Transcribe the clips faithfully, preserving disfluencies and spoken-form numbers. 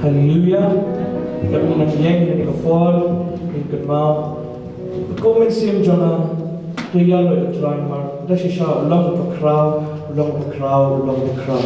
Haleluya. Ïa u nang ïeng ha kane ka por, ngin kynmaw. Ko mynsiem jong nga, to ïaroh ïa u Trai namar da shisha u long u bakhraw, u long u bakhraw, u long u bakhraw.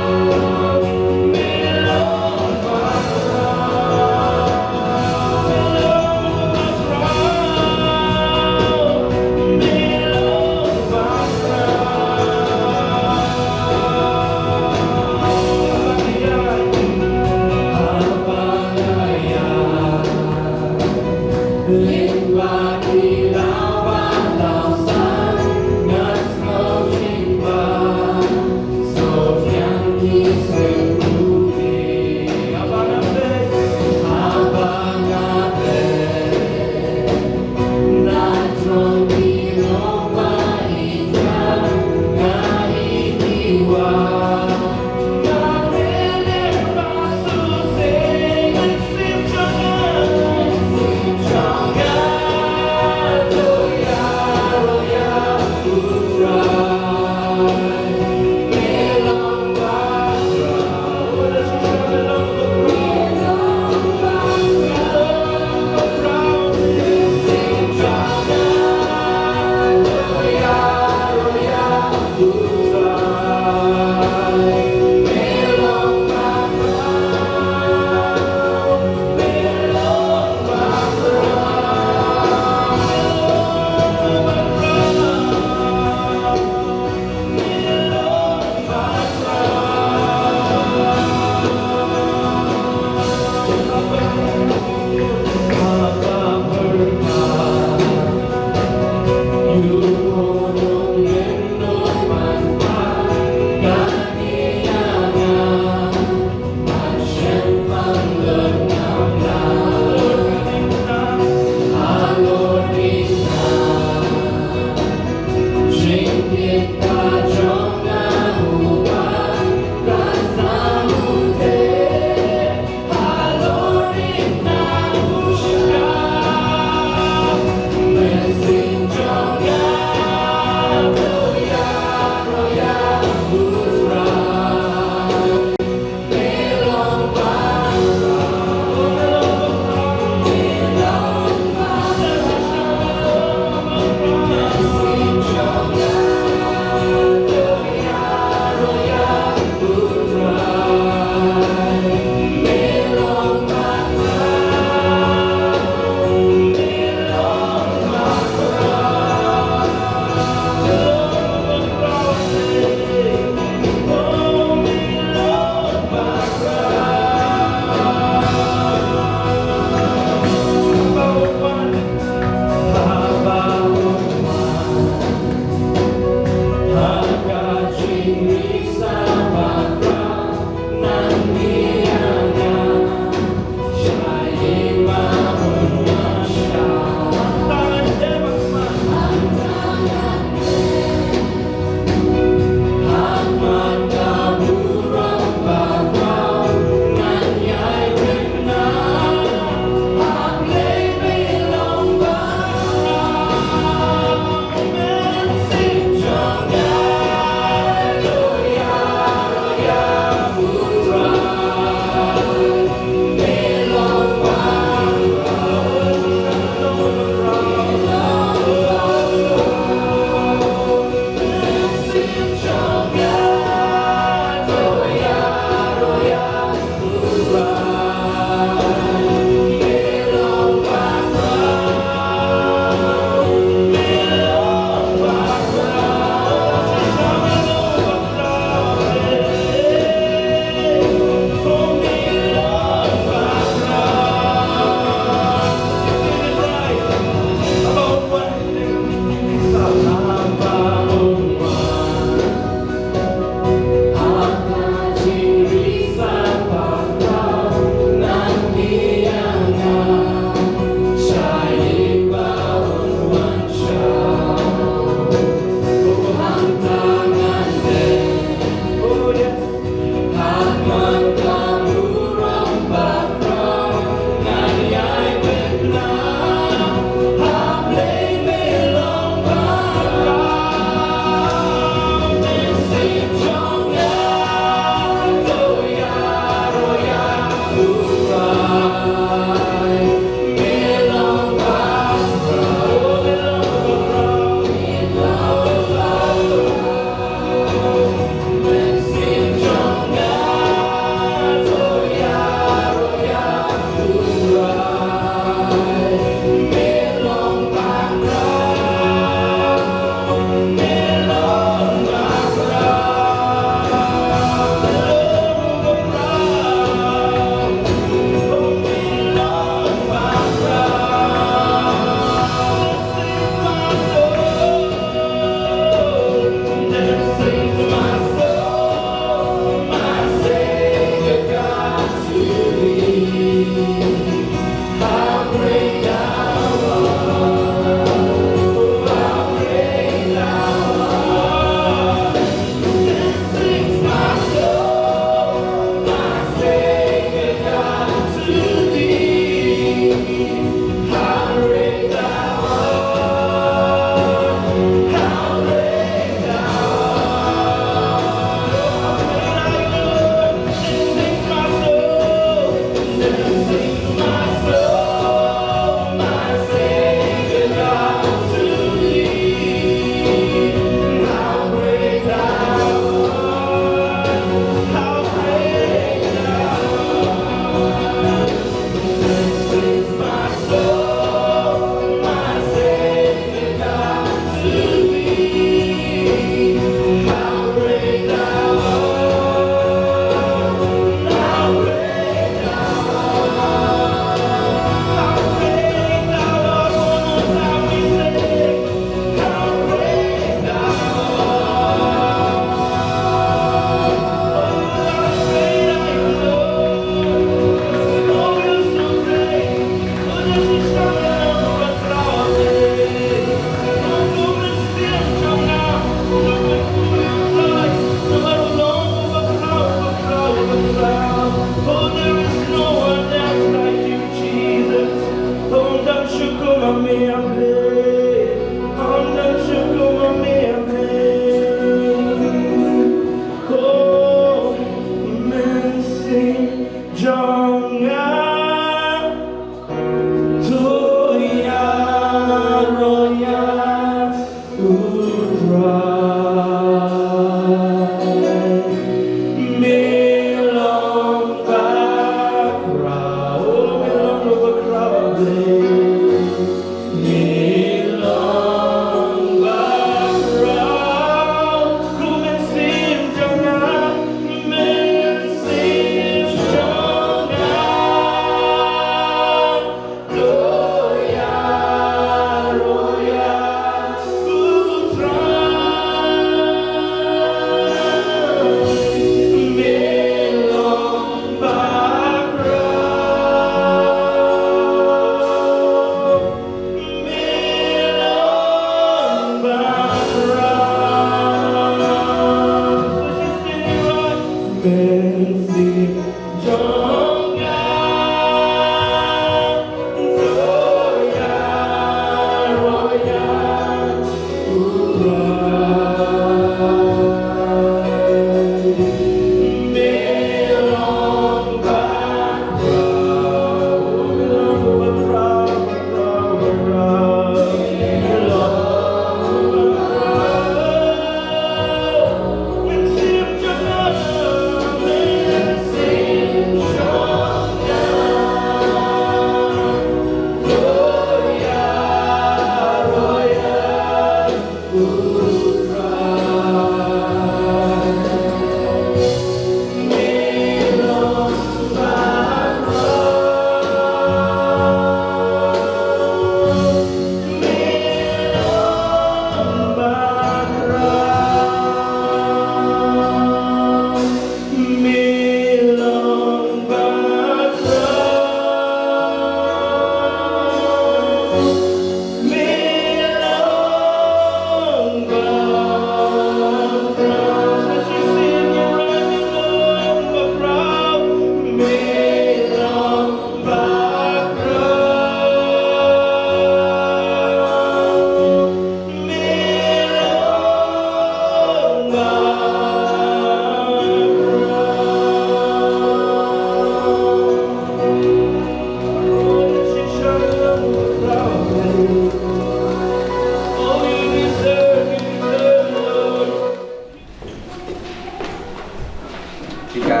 Ka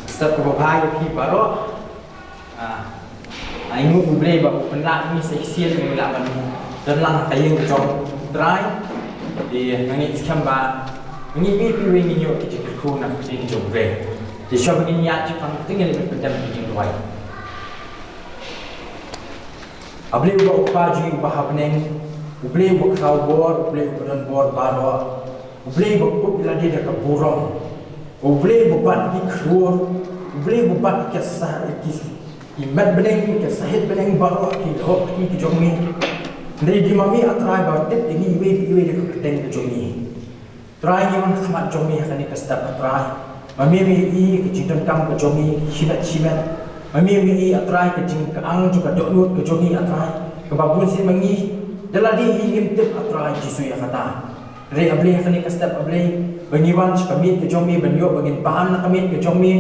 step kaba bha ïa phi baroh. Ah, ai nguh U Blei ba u pynlah ïa ngi sa shisien ba ngin lah ban don lang ha ka ïing ka jong U Trai. Te nga ngeit skhem ba ngi iwei pa iwei ngin ïoh ki jingkyrkhu na ka ktien ka jong U Blei. Te shuwa ba ngin ïaid shaphang te ngin leit ban pyndem ki jingduwai. A Blei uba U Kpa jong ngi uba ha bneng, U Blei uba khraw bor, U Blei uba don bor baroh, U Blei uba kut ïa lade da ka burom, U Blei uba bat ki khlur, U Blei uba bat ki sah, ki, ki met bneng, ki sahit bneng baroh, ki lyoh ki jong ngi. Hynrei dei ma me A Trai ba tip ïa ngi iwei pa iwei da ka kyrteng ka jong ngi. Trai, ngi wan ha khmat jong me ha kane ka step, A Trai. Ma me me ïohi ka jingdonkam ka jong ngi shimet shimet. Ma me me ïohi, A Trai, ka jing, ka ang jong ka dohnud ka jong ngi, A Trai, kaba bun sien ma ngi da lade hi ngim tip, A Trai Jisu, ïa kata. Hynrei A Blei, ha kane ka step, A Blei, ba ngi wan sha ka miet ka jong me ban ïoh ba ngin pan na ka miet ka jong me,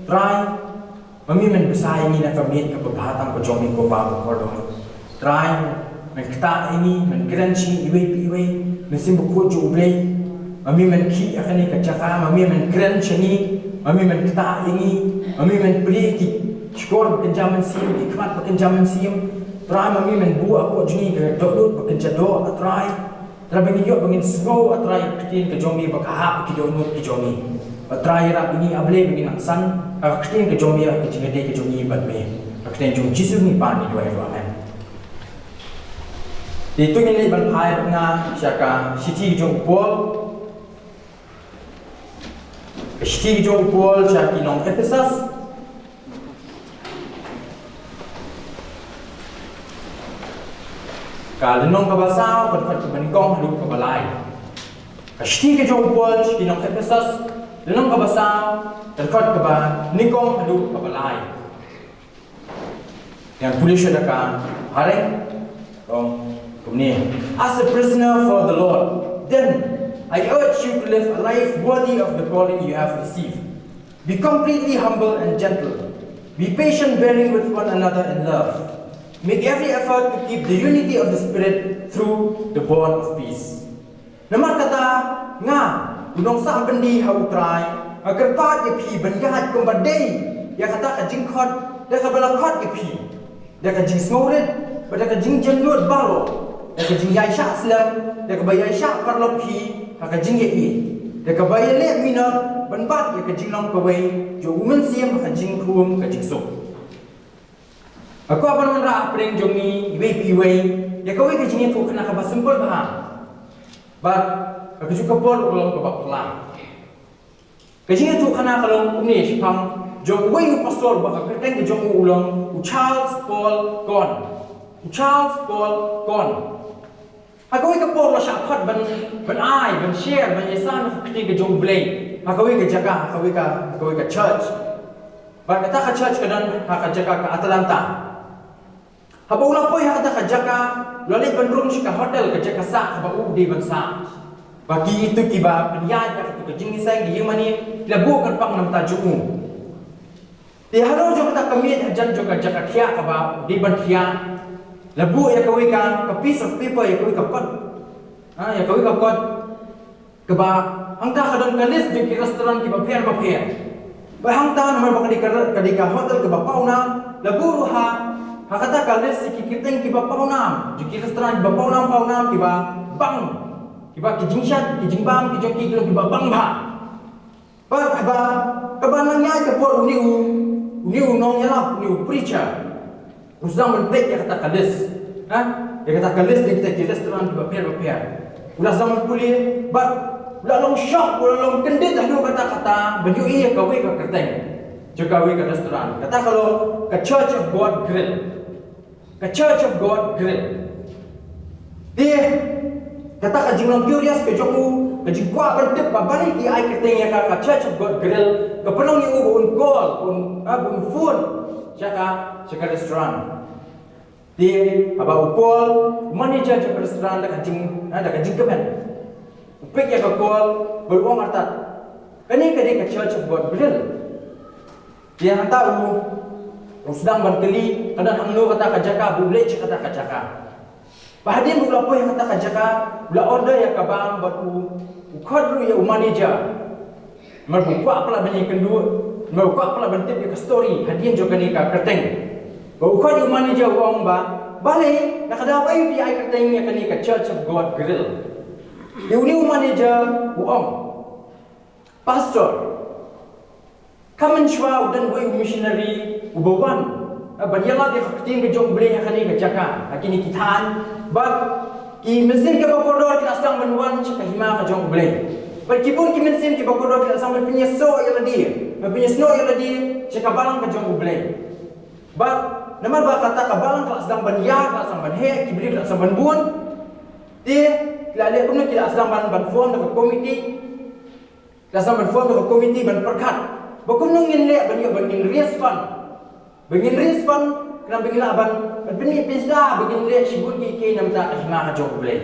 Trai. Ma me men bsa ïa ngi na ka miet kaba bha tam ka jong me, ko Pa ba kordor. Trai, men ktah ïa ngi, men kren sha ngi iwei pa iwei, mynsiem bakhuid jong U Blei. Ma me men khih ïa kane ka jaka, ma me men kren sha ngi, ma me men ktah ïa ngi, ma me men plie ki shkor ba kynja mynsiem, ki khmat ba kynja mynsiem. Trai, ma me men buh hapoh jong ngi ka dohnud ba kynja doh, A Trai. Trai, ba ngin ïoh ba ngin sngew, A Trai, ka ktien ka jong me ba ka hap ki dohnud ki jong ngi. A Trai, ïarap ïa ngi, A Blei, ba ngin nang san ha ka ktien ka jong me, ha ka jingïadei ka jong ngi bad me. Ha ka kyrteng jong U Jisu ngi pan ngi duwai ruh, amen. Te to ngin leit ban phai bad nga sha ka shithi ka jong u Paul. Ka shithi ka jong u Paul sha ki nong Ephesus. Ka lynnong kaba saw, ka dkhot kaba nyngkong haduh kaba lai. Ka shithi ka jong u Paul sha ki nong Ephesus, lynnong kaba saw, ka dkhot kaba nyngkong haduh kaba lai. Ngan pule shuwa da ka phareng, long kumne. As a prisoner for the Lord, then I urge you to live a life worthy of the calling you have received. Be completely humble and gentle. Be patient, bearing with one another in love. Make every effort to keep the unity of the Spirit through the bond of peace. Namar kata, nga, u nongsah byndi ha U Trai, nga kyrpad ïa phi ban ïaid kumba dei ïa kata ka jingkhot, da kaba la khot ïa phi, da ka jingsngewrit bad da ka jingjemnud baroh, da ka jingïaishah slem, da kaba ïaishah paralok hi ha ka jingïaieit, da kaba ïaleh minot ban bat ïa ka jinglong kawei jong u Mynsiem ha ka jingkhum ka jingsuk. Nga kwah ban wanrah ha pdeng jong ngi iwei pa iwei ïa kawei ka jingïathuhkhana kaba simple bha. Bad ka juh ka por ka long kaba phylla. Ka jingïathuhkhana ka long kumne shaphang jong uwei u pastor ba ka kyrteng ka jong u u long u Charles Paul Kon. U Charles Paul Kon. Ha kawei ka por u la shah khot ban, ban ai, ban share, ban ïasan ka ktien ka jong U Blei ha kawei ka jaka, ha kawei ka, ha kawei ka church. Bad kata ka church ka don ha ka jaka ka Atlanta. Haba u la poi ha kata ka jaka, u la leit ban rung sha ka hotel, ka jaka sah kaba u dei ban sah. Ba kito kiba pynïaid ïa kato ka jingïaseng ka ïingmane ki la buh kyrpang na bynta jong u. Te halor jong kata ka miej, hajan jong ka jaka thiah kaba u dei ban thiah, la buh ïa kawei ka, ka piece of paper, ïa kawei ka kot. Ha, ïa kawei ka kot. Kaba hangta ka don ka list jong ki restaurant kiba pher bapher. Ba hangta namar ba ka dei ka, ka dei ka hotel kaba pawnam, la buh ruh ha, ha kata ka list ki kyrteng kiba pawnam jong ki restaurant kiba pawnam pawnam, kiba bang, kiba ki jingshad, ki jingbam ki jong ki ki long kiba bang bha. Bad haba, kaba nang ïaid ka por, une u, une u nongïalap, une u preacher, u sdang ban peit ïa kata ka list. Ha? Ïa kata ka list jong kita ki restaurant kiba pher bapher. U la sdang ban pule, bad u la long shock, u la long kyndit haduh katta katta ban ïohi ïa kawei ka kyrteng jong kawei ka restaurant. Kata ka long ka Church of God Grill. Ka Church of God Grill. Te kata ka jinglong curious ka jong u, ka jingkwah ban tip ba balei ki ai kyrteng ïa ka, ka Church of God Grill, ka pynlong ïa u ba un call, ba un, ah, ba un phone sha ka, sha ka restaurant. Te haba u call, u manager jong ka restaurant da ka jing, ah, da ka jingkmen, u pick ïa ka call bad u ong artat, kane ka dei ka Church of God Grill. Te hangta u, u sdang ban kylli, ka don hangno kata ka jaka, ba u leit sha kata ka jaka. Ba hadien ba u la poi ha kata ka jaka, u la order ïa ka bam bad u, u khot ruh ïa u manager. Namar ba u kwah palat ban ïakynduh, namar u kwah palat ban tip ïa ka story hadien jong kane ka kyrteng. Ba u khot ïa u manager u ong ba, balei, na ka daw ei phi ai kyrteng ïa kane ka Church of God Grill? Ïa une u manager u ong, Pastor, ka mynshuwa u don uwei u missionary uba wan, ah, ban ïalap ïa ka ktien ka jong U Blei ha kane ka jaka, ha kine ki thaiñ. Bad ki mynsiem kiba kordor ki la sdang ban wan sha ka hima ka jong U Blei. Bad ki bun ki mynsiem kiba kordor ki la sdang ban pynïasoh ïa lade, ban pynïasnoh ïa lade sha ka balang ka jong U Blei. Bad namar ba kata ka balang ka la sdang ban ïa, ka la sdang ban heh, ki briew ki la sdang ban bun. Te ki la leh kumno, ki la sdang ban, ban form da ka komiti. Ka sdang ban form da ka komiti ban pyrkhat ba kumno ngin leh ban ïoh ba ngin raise fund. Ba ngin raise fund, khnang ba ngin lah ban, ban pynmih pisa ba ngin leh shibun ki kiei na bynta ka hima ka jong U Blei.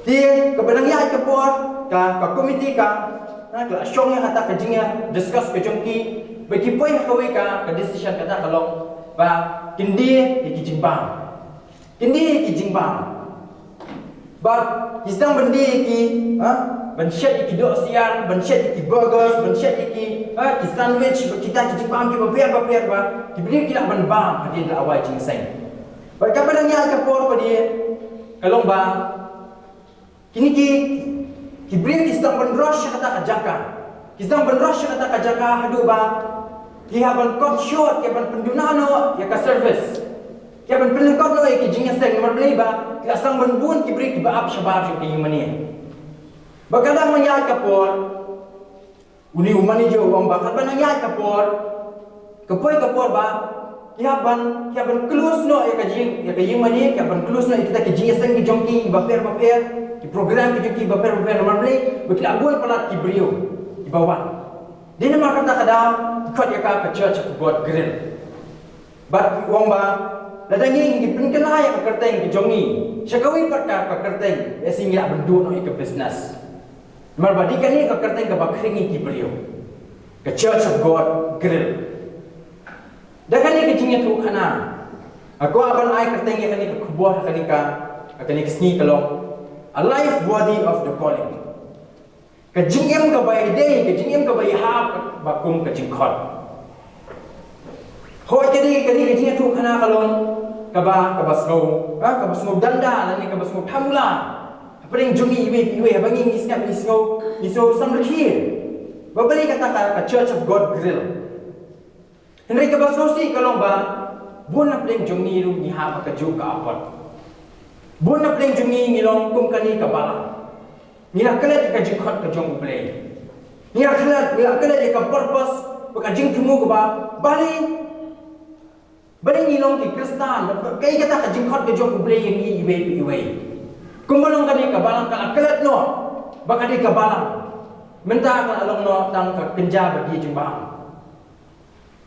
Te kaba dang ïaid ka por, ka, ka komiti ka, na, ka la shong ïa kata ka jingïa discuss ka jong ki, ba ki poi ha kawei ka, ka decision, kata ka long ba kin die ïa ki jingbam. Kin die ïa ki jingbam. Bad ki sdang ban die ïa ki, ha? Ban shet ïa ki dohsiar, ban shet ïa ki burgers, ban shet ïa ki, ha, ki sandwich, bad kita ki jingbam kiba pher ba pher ba ki briew ki lah ban bam hadien la wai jingïaseng. Bad kaba dang ïaid ka por pat, ka long ba kine ki, ki briew ki sdang ban rush sha kata ka jaka. Ki sdang ban rush sha kata ka jaka haduh ba ki hap ban cut short, ki hap ban pynduna noh ïa ka service. Ki hap ban pynlyngkot noh ïa ki jingïaseng, namar balei ba ki la sdang ban bun ki briew kiba ap shabar jong ka ïingmane. Bad ka dang ïaid ka por, une u manager u ong ba katba nang ïaid ka por, ka poi ka por ba ki hap ban, ki hap ban close noh ïa ka jing, ïa ka ïingmane, ki hap ban close noh ïa kita ki jingïaseng ki jong ki ba pher ba pher, ki program ki jong ki ba pher ba pher, namar balei ba ki la bun palat ki briew kiba wan. Dei namar kata ka daw ki khot ïa ka ka Church of God Grill. Bad u ong ba lada ngi ngi pynkylla ïa ka kyrteng ka jong ngi sha kawei pat ka, ka kyrteng, lehse ngi lah ban duh noh ïa ka business. Namar ba dei kane ka kyrteng kaba khring ïa ki briew, ka Church of God Grill. Da kane ka jingïathuhkhana, nga kwah ban ai kyrteng ïa kane ka khubor ha kane ka, ha kane ka sngi, ka long A Life Worthy of the Calling. Ka jingim kaba ïadei, ka jingim kaba ïahap ba kum ka jingkhot. Hooid, ka dei, ka dei ka jingïathuhkhana ka long kaba, kaba sngew, ha, kaba sngew danda lane kaba sngew thamula hapdeng jong ngi iwei pa iwei, haba ngi, ngi sngap, ngi sngew, ngi sngew samrkhie. Ba balei kata ka, ka Church of God Grill. Hynrei kaba sngewsih ka long ba bun na pdeng jong ngi ruh ngi hap ha kajuh ka apot. Bun na pdeng jong ngi ngi long kum kane ka balang. Ngi la klet ïa ka jingkhot ka jong U Blei. Ngi la klet, ngi la klet ïa ka purpose bad ka jingthmu kaba, balei, balei ngi long ki Khristan, kaei kata ka jingkhot ka jong U Blei ïa ngi iwei pa iwei. Kumba long kane ka balang ka la klet noh ba ka dei ka balang. Mynta ka la long noh tang ka kynja ba die jingbam.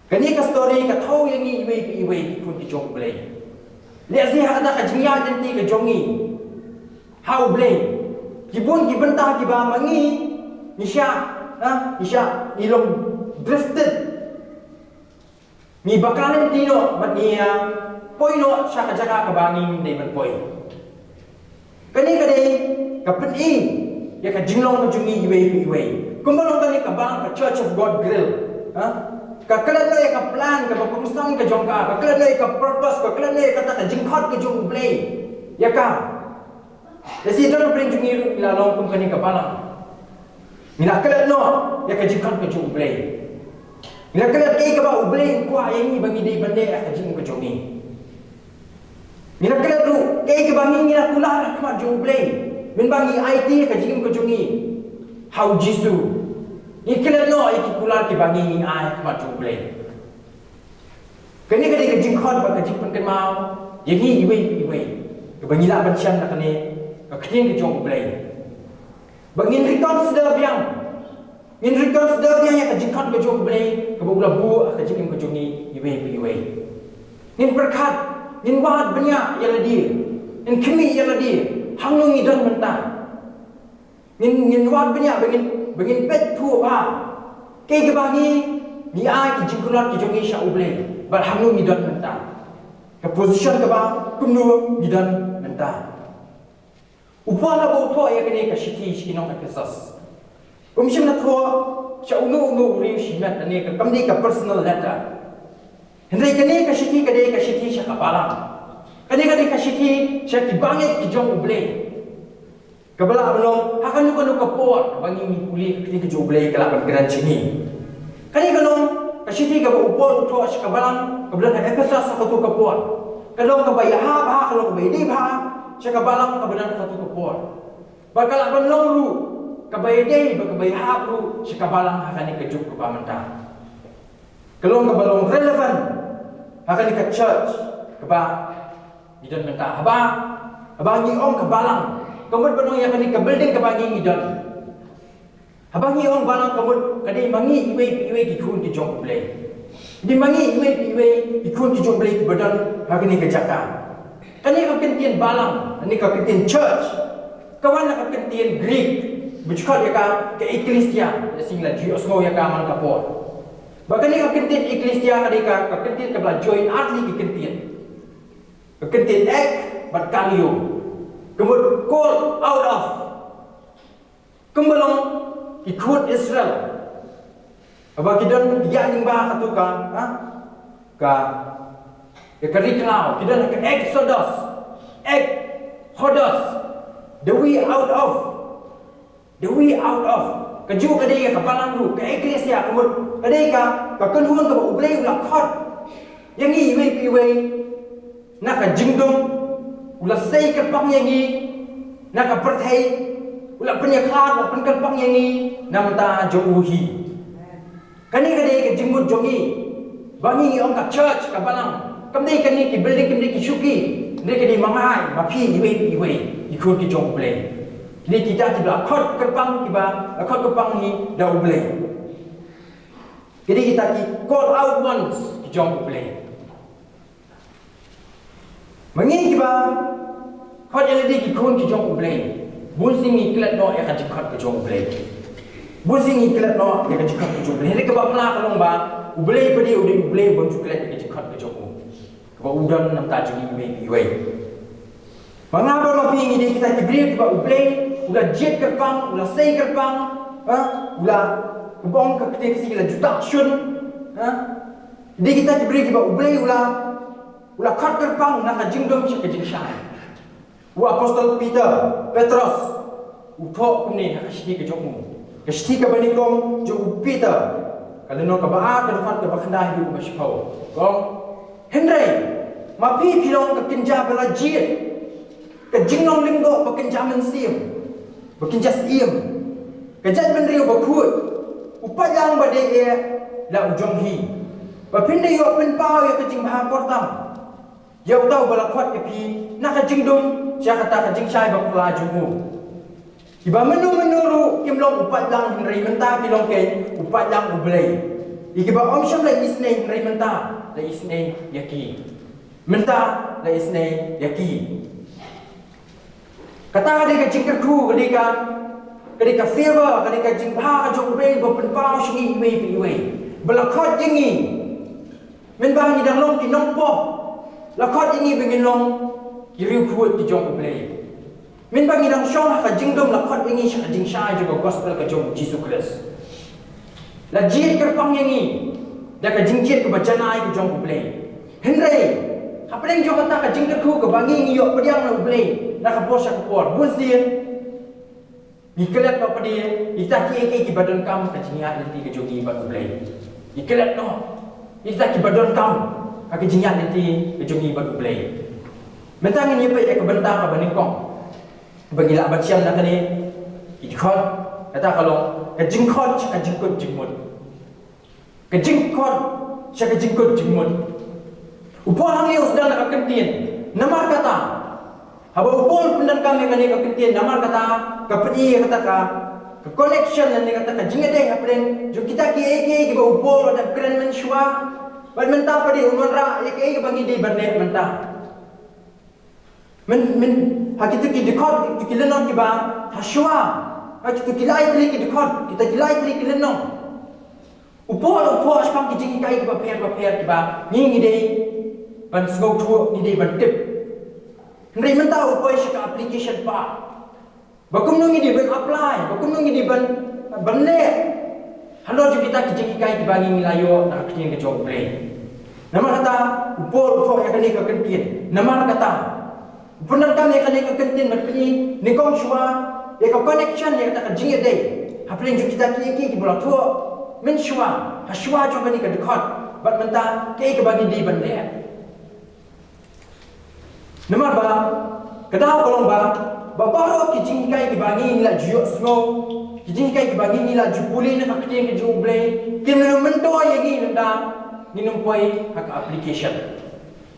Kane ka story ka thew ïa ngi iwei pa iwei ki khun ki jong U Blei. Lehse ha kata ka jingïaid lynti ka jong ngi ha U Blei, ki bun ki bynta kiba ma ngi ngi shah, ha, ngi shah, ngi long drifted. Ngi bakla lynti noh bad ngi, ah, poi noh sha ka jaka kaba ngim dei ban poi. Kane ka dei ka pyni ïa ka jinglong ka jong ngi iwei pa iwei. Kumba long kane ka balang ka Church of God Grill, ha? Ka klet noh ïa ka plan kaba kongsan ka jong ka, ka klet noh ïa ka purpose, ka klet noh ïa kata ka jingkhot ka jong U Blei ïa ka. Lehse don na pdeng jong ngi ruh ngi la long kum kane ka balang. Ngi la klet noh ïa ka jingkhot ka jong U Blei. Ngi la klet kaei kaba U Blei u kwah ïa ngi ba ngi dei ban leh ha ka jingim ka jong ngi. Ngi la klet ruh kaei kaba ngi, ngi la kular ha khmat jong U Blei mynba ngi aiti ïa ka jingim ka jong ngi ha U Jisu. Ngi klet noh ïa ki kular kiba ngi, ngi ai ha khmat jong U Blei. Kane ka dei ka jingkhot bad ka jingpynkynmaw ïa ngi iwei pa iwei, kaba ngi lah ban shem na kane ka ktien ka jong U Blei. Ba ngin reconsider biang, ngin reconsider biang ïa ka jingkhot ka jong U Blei kaba u la buh ha ka jingim ka jong ngi iwei pa iwei. Ngin pyrkhat, ngin wad bniah ïa lade, ngin khmih ïa lade, hangno ngi don mynta. Ngin, ngin wad bniah ba ngin, ba ngin peit thuh bha kaei kaba ngi, ngi ai ki jingkular ki jong ngi sha U Blei, bad hangno ngi don mynta. Ka position kaba kumno ngi don mynta. U Paul haba u thoh ïa kane ka shithi sha ki nong Ephesos, Ym shym la thoh sha uno uno u riew shimet, kane ka kam dei ka personal letter. Hynrei kane ka shithi ka dei ka shithi sha ka balang. Kane ka dei ka shithi sha ki bangeit ki jong U Blei. Kaba lah ban long ha kano kano ka por kaba ngi ngi pule ka ktien ka jong U Blei ka lah ban kren sha ngi. Kane ka long ka shithi kaba u Paul u thoh sha ka balang kaba don ha Ephesus ha kato ka por. Ka long kaba ïahap bha, ka long kaba ïadei bha sha ka balang kaba don ha kato ka por. Ba ka lah ban long ruh kaba ïadei bad kaba ïahap ruh sha ka balang ha kane ka juk kaba mynta. Ka long kaba long relevant ha kane ka church kaba ngi don mynta. Haba, haba ngi ong ka balang, ka mut ban ong ïa kane ka building kaba ngi ngi don. Haba ngi ong balang, ka mut ka dei ma ngi iwei pa iwei ki khun ki jong U Blei. Dei ma ngi iwei pa iwei ki khun ki jong U Blei kiba don ha kane ka jaka. Kane ka kyntien balang, kane ka kyntien church, ka wan na ka kyntien Greek ba ju khot ïa ka ka ekklesia, ïa sing la ju ïohsngew ïa ka man ka por. Ba kane ka kyntien ekklesia ka dei ka, ka kyntien kaba la join ar tylli ki kyntien. Ka kyntien ek bad kaleo. Ka mut called out of. Kumba long ki khun Israel. Haba ki don ki ïaid lyngba kato ka, ha? Ka, ïa ka ri khlaw, ki don ka Exodus, Exodus, the way out of, the way out of. Kajuh ka dei ka balang ruh, ka ekklesia, ka mut, ka dei ka, ka kynhun kaba U Blei u la khot ïa ngi iwei pa iwei na ka jingdum, u la sei kyrpang ïa ngi na ka pyrthei, u la pynïakhlad, u la pynkyrpang ïa ngi na bynta jong u hi. Kane ka dei ka jingmut jong ngi. Ba ngi ngi ong ka church, ka balang, kam dei kane ki building, kam dei ki shuki. Dei ka dei ma nga, ma phi iwei pa iwei, ki khun ki jong U Blei. Dei kita kiba la khot kyrpang, kiba la khot kyrpang hi da U Blei. Ki dei kita ki called out ones ki jong U Blei. Ma ngi kiba khot ïa lade ki khun ki jong U Blei, bun sien ngi klet noh ïa ka jingkhot ka jong U Blei. Bun sien ngi klet noh ïa ka jingkhot ka jong U Blei. Hynrei kaba phylla ka long ba U Blei pat u dei U Blei uba ju klet ïa ka jingkhot ka jong u, kaba u don na bynta jong ngi iwei pa iwei. Ma nga bad ma phi ngi dei kita ki briew kiba U Blei u la jied kyrpang, u la sei kyrpang, ha? U la, kaba ong ka ktien Khasi, la ju tah shun, ha? Dei kita ki briew kiba U Blei u la, u la khot kyrpang na ka jingdum sha ka jingshai. U apostol Peter, Petros, u thoh kumne ha ka shithi ka jong u. Ka shithi kaba nyngkong jong u Peter, ka lynnong kaba ar, ka dkhot kaba khyndai haduh kaba shiphew. Ka ong, hynrei ma phi phi long ka kynja ba la jied, ka jinglong lyngdoh ba kynja mynsiem, ba kynja syiem, ka jaitbynriew bakhuid, u paidlang ba dei eh la u jong hi, ba phin da ïoh pynpaw ïa ka jingbha kordor tam ïa uta uba la khot ïa phi na ka jingdum sha kata ka jingshai ba phylla jong u. Kiba mynno mynno ruh kim long u paidlang, hynrei mynta ki long keiñ u paidlang U Blei. Ïa kiba ym shym la isynei, hynrei mynta la isynei ïa ki. Mynta la isynei ïa ki. Kata ka dei ka jingkyrkhu, ka dei ka, ka dei ka favor, ka dei ka jingbha ka jong U Blei ba pynpaw sha ngi iwei pa iwei, ba la khot ïa ngi. Mynba ngi dang long ki nongpop, la khot ïa ngi ba ngin long ki riewkhuid ki jong U Blei. Mynba ngi dang shong ha ka jingdum, la khot ïa ngi sha ka jingshai jong ka gospel ka jong U Jisu Khrist. La jied kyrpang ïa ngi da ka jingjied kaba janai ka jong U Blei. Hynrei hapdeng jong kata ka jingkyrkhu kaba ngi ngi ïoh pdiang na U Blei na ka por sha ka por, bun sien ngi klet noh pat ïa kita kiei kiei kiba donkam ha ka jingïaid lynti ka jong ngi bad U Blei. Ngi klet noh ïa kita kiba donkam ha ka jingïaid lynti ka jong ngi bad U Blei. Mynta ngin ïa peit ïa ka bynta kaba nyngkong ba ngi lah ban shem na kane. Ki dkhot, kata ka long ka jingkhot sha ka jingkut jingmut. Ka jingkhot sha ka jingkut jingmut. U Paul hangne u sdang da ka kyntien namar kata. Haba u Paul u pyndonkam ïa kane ka kyntien namar kata, ka pyni ïa kata ka, ka connection lane kata ka jingïadei hapdeng jong kita kiei kiei kiba u Paul u dang kren mynshuwa bad mynta pat, u wanrah ïa kiei kiba ngi dei ban leh mynta. Myn, myn, ha kito ki dkhot, kito ki lynnong kiba ha shuwa, ha kito ki lai tylli ki dkhot, kita ki lai tylli ki lynnong, u Paul u thoh shaphang ki jinghikai kiba pher ba pher kiba ngi ngi dei ban sngewthuh, ngi dei ban tip. Hynrei mynta u poi sha ka application part. Ba kumno ngi dei ban apply, ba kumno ngi dei ban, ban leh halor jong kita ki jinghikai kiba ngi la ïoh na ka ktien ka jong U Blei. Namar kata u Paul u thoh ïa kane ka kyntien. Namar kata u pyndonkam ïa kane ka kyntien bad kane nyngkong shuwa ïa ka connection ïa kata ka jingïadei hapdeng jong kita kiei kiei kiba la thoh mynshuwa ha shuwa jong kane ka dkhot bad mynta kaei kaba ngi dei ban leh. Namar ba ka daw ka long ba ba baroh ki jinghikai kiba ngi la ju ïohsngew, ki jinghikai kiba ngi la ju pule na ka ktien ka jong U Blei, kin ym myntoi ïa ngi lada ngim poi ha ka application.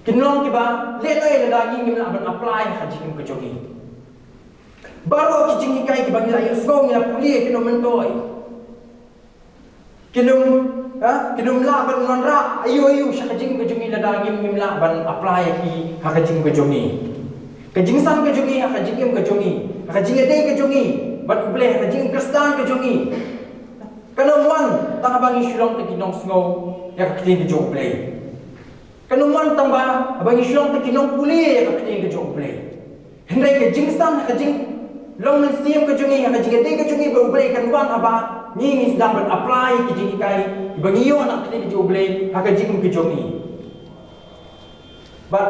Kin long kiba lehnoh lada ngim lah ban apply ha ka jingim ka jong ngi. Baroh ki jinghikai kiba ngi la ïohsngew, ngi la pule, kin ym myntoi. Kin ym, ha? Kin ym lah ban wanrah aïu aïu sha ka jingim ka jong ngi lada ngim, ngim lah ban apply ïa ki ha ka jingim ka jong ngi. Ka jingsan ka jong ngi, ha ka jingim ka jong ngi, ha ka jingïadei ka jong ngi bad U Blei, ha ka jingim Khristan ka jong ngi, kan ym wan tang haba ngi shu long tang ki nongsngew ïa ka ktien ka jong U Blei. Kan ym wan tang ba haba ngi shu long tang ki nongpule ïa ka ktien ka jong U Blei. Hynrei ka jingsan, ka jinglong mynsiem ka jong ngi, ka jingïadei ka jong ngi bad U Blei kan wan haba ngi, ngi sdang ban apply ki jinghikai ba ngi ïoh na ka ktien ka jong U Blei ha ka jingim ka jong ngi. Bad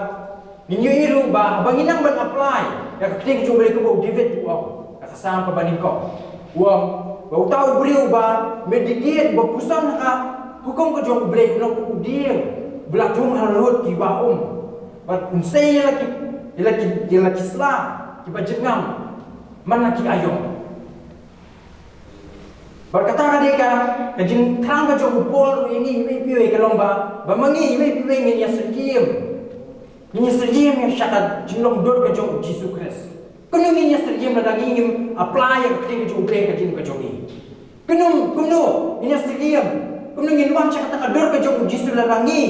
ngin ïohi ruh ba haba ngi nang ban apply ïa ka ktien ka jong U Blei, kumba u David u ong ha ka Salm kaba nyngkong, u ong ba uta u briew uba meditate, uba puson ha ka hukum ka jong U Blei, u long kum u dieng ba la thung halor ki wah um, bad un sei ïa la ki, ïa la ki, ïa la ki sla kiba jyrngam man la ki aïom. Bad kata ka dei ka, ka jingthrang ka jong u Paul ruh ïa ngi iwei pa iwei ka long ba, ba ma ngi iwei pa iwei ngin ïa syriem. Ngin ïa syriem ïa sha ka jinglong dur ka jong u Jisu Khrist. Kumno ngin ïa syriem lada ngi ngim apply ïa ka ktien ka jong U Blei ha ka jingim ka jong ngi? Kumno, kumno ngin ïa syriem? Kumno ngin wan sha kata ka dur ka jong u Jisu lada ngi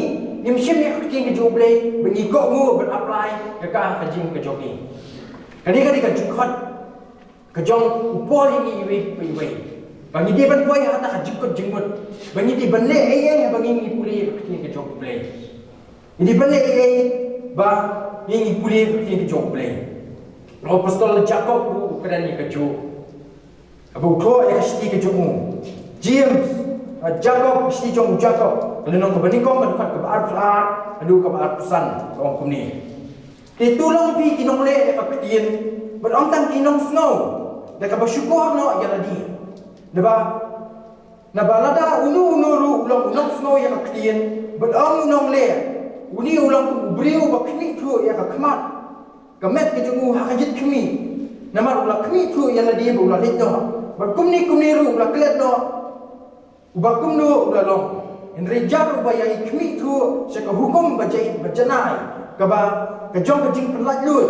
ngim shim ïa ka ktien ka jong U Blei ba ngi kohnguh ban apply ïa ka ha ka jingim ka jong ngi? Kane ka dei ka jingkhot ka jong u Paul ïa ngi iwei pa iwei ba ngi dei ban poi ha kata ka jingkut jingmut, ba ngi dei ban leh ei ei haba ngi, ngi pule ïa ka ktien ka jong U Blei. Ngi dei ban leh ei ei ba ngi, ngi pule ïa ka ktien ka jong U Blei. U apostol Jakob ruh u kren ïa kajuh haba u thoh ïa ka shithi ka jong u. James, ah, Jakob, shithi jong u Jakob, ka lynnong kaba nyngkong, ka dkhot kaba arphew ar haduh kaba arphew san, ka ong kumne: Te to long phi ki nongleh ïa ka ktien bad ym tang ki nongsngew, da kaba shukor noh ïa lade. Naba, naba lada uno uno ruh u long u nongsngew ïa ka ktien bad ym u nongleh, une u long kum u briew uba khmih thuh ïa ka khmat, ka met ka jong u ha ka jait khmih. Namar u la khmih thuh ïa lade ba u la leit noh, bad kumne kumne ruh u la klet noh. Uba kumno u la long? Hynrei jar uba ïai khmih thuh sha ka hukum ba jait ba janai, kaba ka jong ka jingpynlait luid,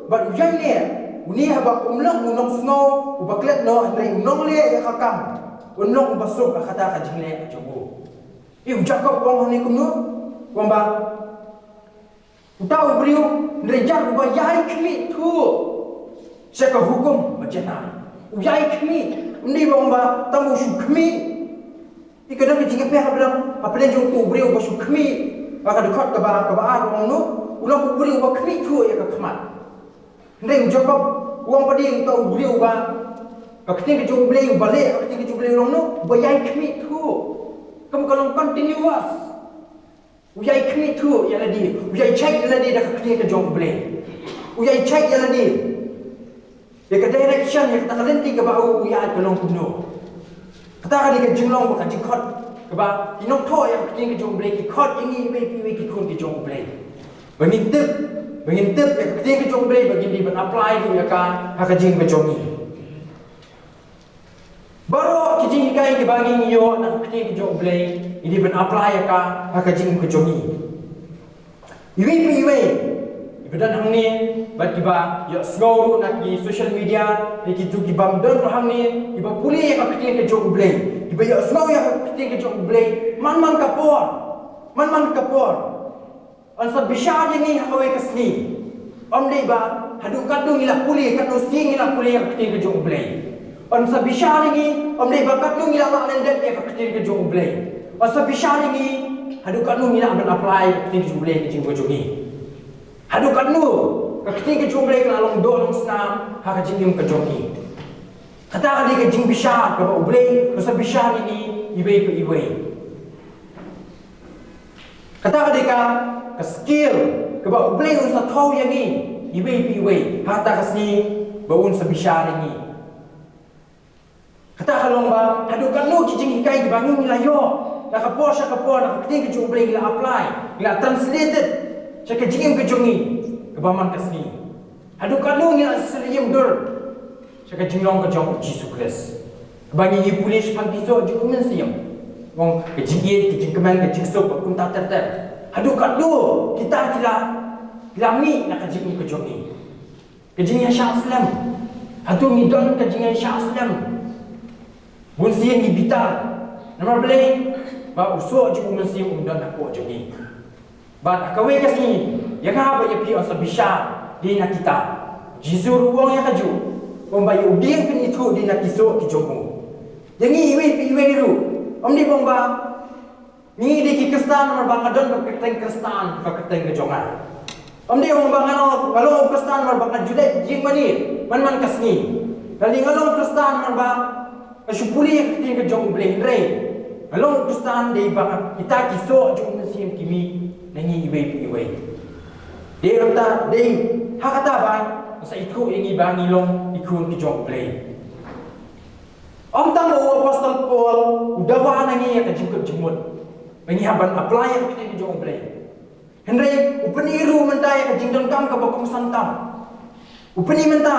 bad u ïai leh, une haba um long u nongsngew uba klet noh hynrei u nongleh ïa ka kam, un long uba suk ha kata ka jingleh ka jong u. Ïa u Jakob u ong hangne kumno? U ong ba uta u briew, hynrei jar uba ïai khmih thuh sha ka hukum ba janai. U ïai khmih, ym dei ba ong ba tang u shu khmih. Ïa ka dang ka jingïapher hapdeng, hapdeng jong uto u briew uba shu khmih. Ka dkhot kaba, kaba ar u ong kumno? U long u briew uba khmih thuh ïa ka khmat. Hynrei u Jakob u ong pat dei uta u briew uba, ka ktien ka jong U Blei uba leh ka ktien ka jong U Blei u long kumno? Uba ïai khmih thuh. Ka mut ka long continuous. U ïai khmih thuh ïa lade, u ïai check ïa lade da ka ktien ka jong U Blei. U ïai check ïa lade ïa ka direction, ïa kata ka lynti kaba u ïaid ka long kumno. Kata ka dei ka jinglong bad ka jingkhot kaba ki nongthoh ïa ka ktien ka jong U Blei ki khot ïa ngi iwei pa iwei ki khun ki jong U Blei. Ba ngin tip, ba ngin tip ïa ka ktien ka jong U Blei, ba ngin dei ban apply ïa ka ha ka jingim ka jong ngi. Baroh ki jinghikai kiba ngi ïoh na ka ktien ka jong U Blei, ngi dei ban apply ïa ka ha ka jingim ka jong ngi. Iwei pa iwei iba don hangne bad kiba ïohsngew ruh na ki social media, ïa kito ki bym don ruh hangne, kiba pule ïa ka ktien ka jong U Blei, kiba ïohsngew ïa ka ktien ka jong U Blei man man ka por, man man ka por. Yn sa bishar ïa ngi ha kawei ka sngi. Ym dei ba haduh katno ngi la pule, katno sngi ngi la pule ïa ka ktien ka jong U Blei. Yn sa bishar ïa ngi, ym dei ba katno ngi la lah lyndet ïa ka ktien ka jong U Blei. Yn sa bishar ïa ngi haduh katno ngi lah ban apply ïa ka ktien ka jong U Blei ha ka jingim ka jong ngi. Haduh katno ka ktien ka jong U Blei ka la long doh long snam ha ka jingim ka jong ngi. Kata ka dei ka jingbishar kaba U Blei un sa bishar ïa ngi iwei pa iwei. Kata ka dei ka, ka skill kaba U Blei un sa thaw ïa ngi iwei pa iwei ha kata ka sngi ba un sa bishar ïa ngi. Kata ka long ba haduh katno ki jinghikai kiba ngi la ïoh na ka por sha ka por, na ka ktien ka jong U Blei ngi la apply, ngi la translated sha ka jingim ka jong ngi kaba man ka sngi. Haduh katno ngi la syriem dur sha ka jinglong ka jong U Jisu Khrist. Ba ngi ïa pule shaphang ki soh jong U Mynsiem. Ong ka jingïeit, ka jingkmen, ka jingsuk, ka kumta ter ter. Haduh katno kita ki la, ki la mih na ka jingim ka jong ngi. Ka jingïaishah slem. Hato ngi don ka jingïaishah slem? Bun sien ngi bitar. Namar balei? Ba u soh jong U Mynsiem um don hapoh jong ngi. Bad ha kawei ka sngi, ïa nga bad ïa phi un sa bishar dei na kita. Jisu ruh u ong ïa kajuh. Ong ba ïa u dieng pynithuh dei na ki soh ki jong u. Ïa ngi iwei pa iwei ruh. Ym dei ba ong ba ngi dei ki Khristan namar ba nga don ka kyrteng Khristan, ka kyrteng ka jong nga. Ym dei ba nga long, nga long u Khristan namar ba nga ju leit jingmane man man ka sngi. Lane nga long u Khristan namar ba nga shu pule ïa ka ktien ka jong U Blei, hynrei nga long u Khristan dei ba kita ki soh jong U Mynsiem ki mih na ngi iwei pa iwei. Dei kata, dei ha kata ba sa ithuh ïa ngi ba ngi long ki khun ki jong U Blei. Ym tang ba u Apostol Paul u dawa na ngi ïa ka jingkut jingmut ba ngi hap ban apply ïa ka ktien ka jong U Blei. Hynrei u pyni ruh mynta ïa ka jingdonkam kaba kongsan tam. U pyni mynta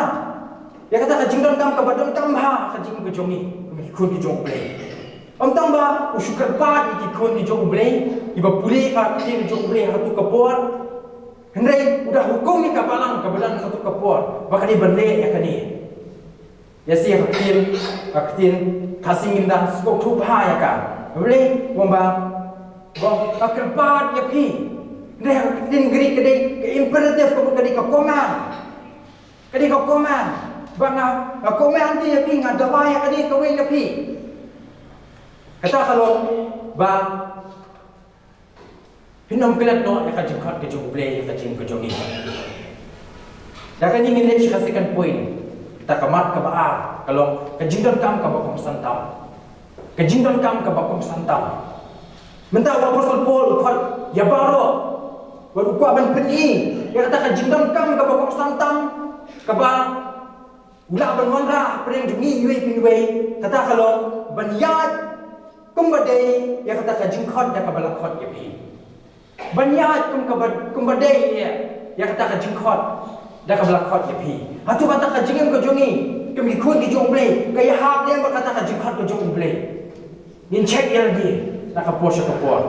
ïa kata ka jingdonkam kaba donkam ha ka jingim ka jong ngi, ki khun ki jong U Blei. Ym tang ba u shu kyrpad ïa ki khun ki jong U Blei kiba pule ka ktien ka jong U Blei ha kato ka por. Hynrei u da hukum ïa ka balang kaba don ha kato ka por ba ka dei ban leh ïa kane. Ïa shi ha ka ktien, ha ka ktien Khasi ngin da sngewthuh bha ïa ka. Balei? Ong ba, ong, nga kyrpad ïa phi. Hynrei ha ka ktien Greek ka dei ka imperative, ka, ka dei ka command. Ka dei ka command. Ba nga, nga command ïa phi, nga dawa ïa kane kawei na phi. Kata ka long ba phin ym klet noh ïa ka jingkhot ka jong U Blei ïa ka jingim ka jong ngi. Da kane ngin leit sha ka second point. Kata ka mat kaba ar ka long ka jingdonkam kaba kongsan tam. Ka jingdonkam kaba kongsan tam. Mynta u Apostol Paul u khot ïa baroh. Wat u kwah ban pyni ïa kata ka jingdonkam kaba kongsan tam kaba u lah ban wanrah hapdeng jong ngi iwei pa iwei, kata ka long ban ïaid kumba dei ïa kata ka jingkhot da kaba la khot ïa phi. Ban ïaid kum kaba, kumba dei ïa, ïa kata ka jingkhot da kaba la khot ïa phi. Hato kata ka jingim ka jong ngi kum ki khun ki jong U Blei ka ïahap lem bad kata ka jingkhot ka jong U Blei? Ngin check ïa lade na ka por sha ka por.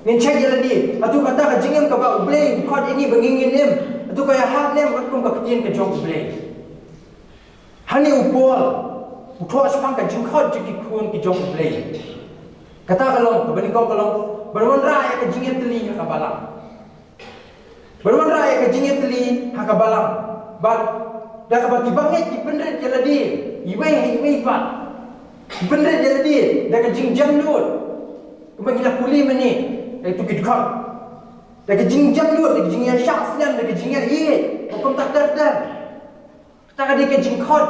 Ngin check ïa lade. Hato kata ka jingim kaba U Blei u khot ïa ngi ba ngin, ngin im, hato ka ïahap lem bad kum ka ktien ka jong U Blei? Hangne u Paul u thoh shaphang ka jingkhot jong ki khun ki jong U Blei. Kata ka long, kaba nyngkong ka long ban wanrah ïa ka jingïatylli ha ka balang. Ban wanrah ïa ka jingïatylli ha ka balang. Bad da kaba ki bangeit ki pynrit ïa lade iwei ha iwei pat. Ki pynrit ïa lade da ka jingjemnud. Kumba ngi la pule mynne, ïa kito ki dkhot. Da ka jingjemnud, da ka jingïaishah slem, da ka jingïaieit, ba kumta ter ter. Kata ka dei ka jingkhot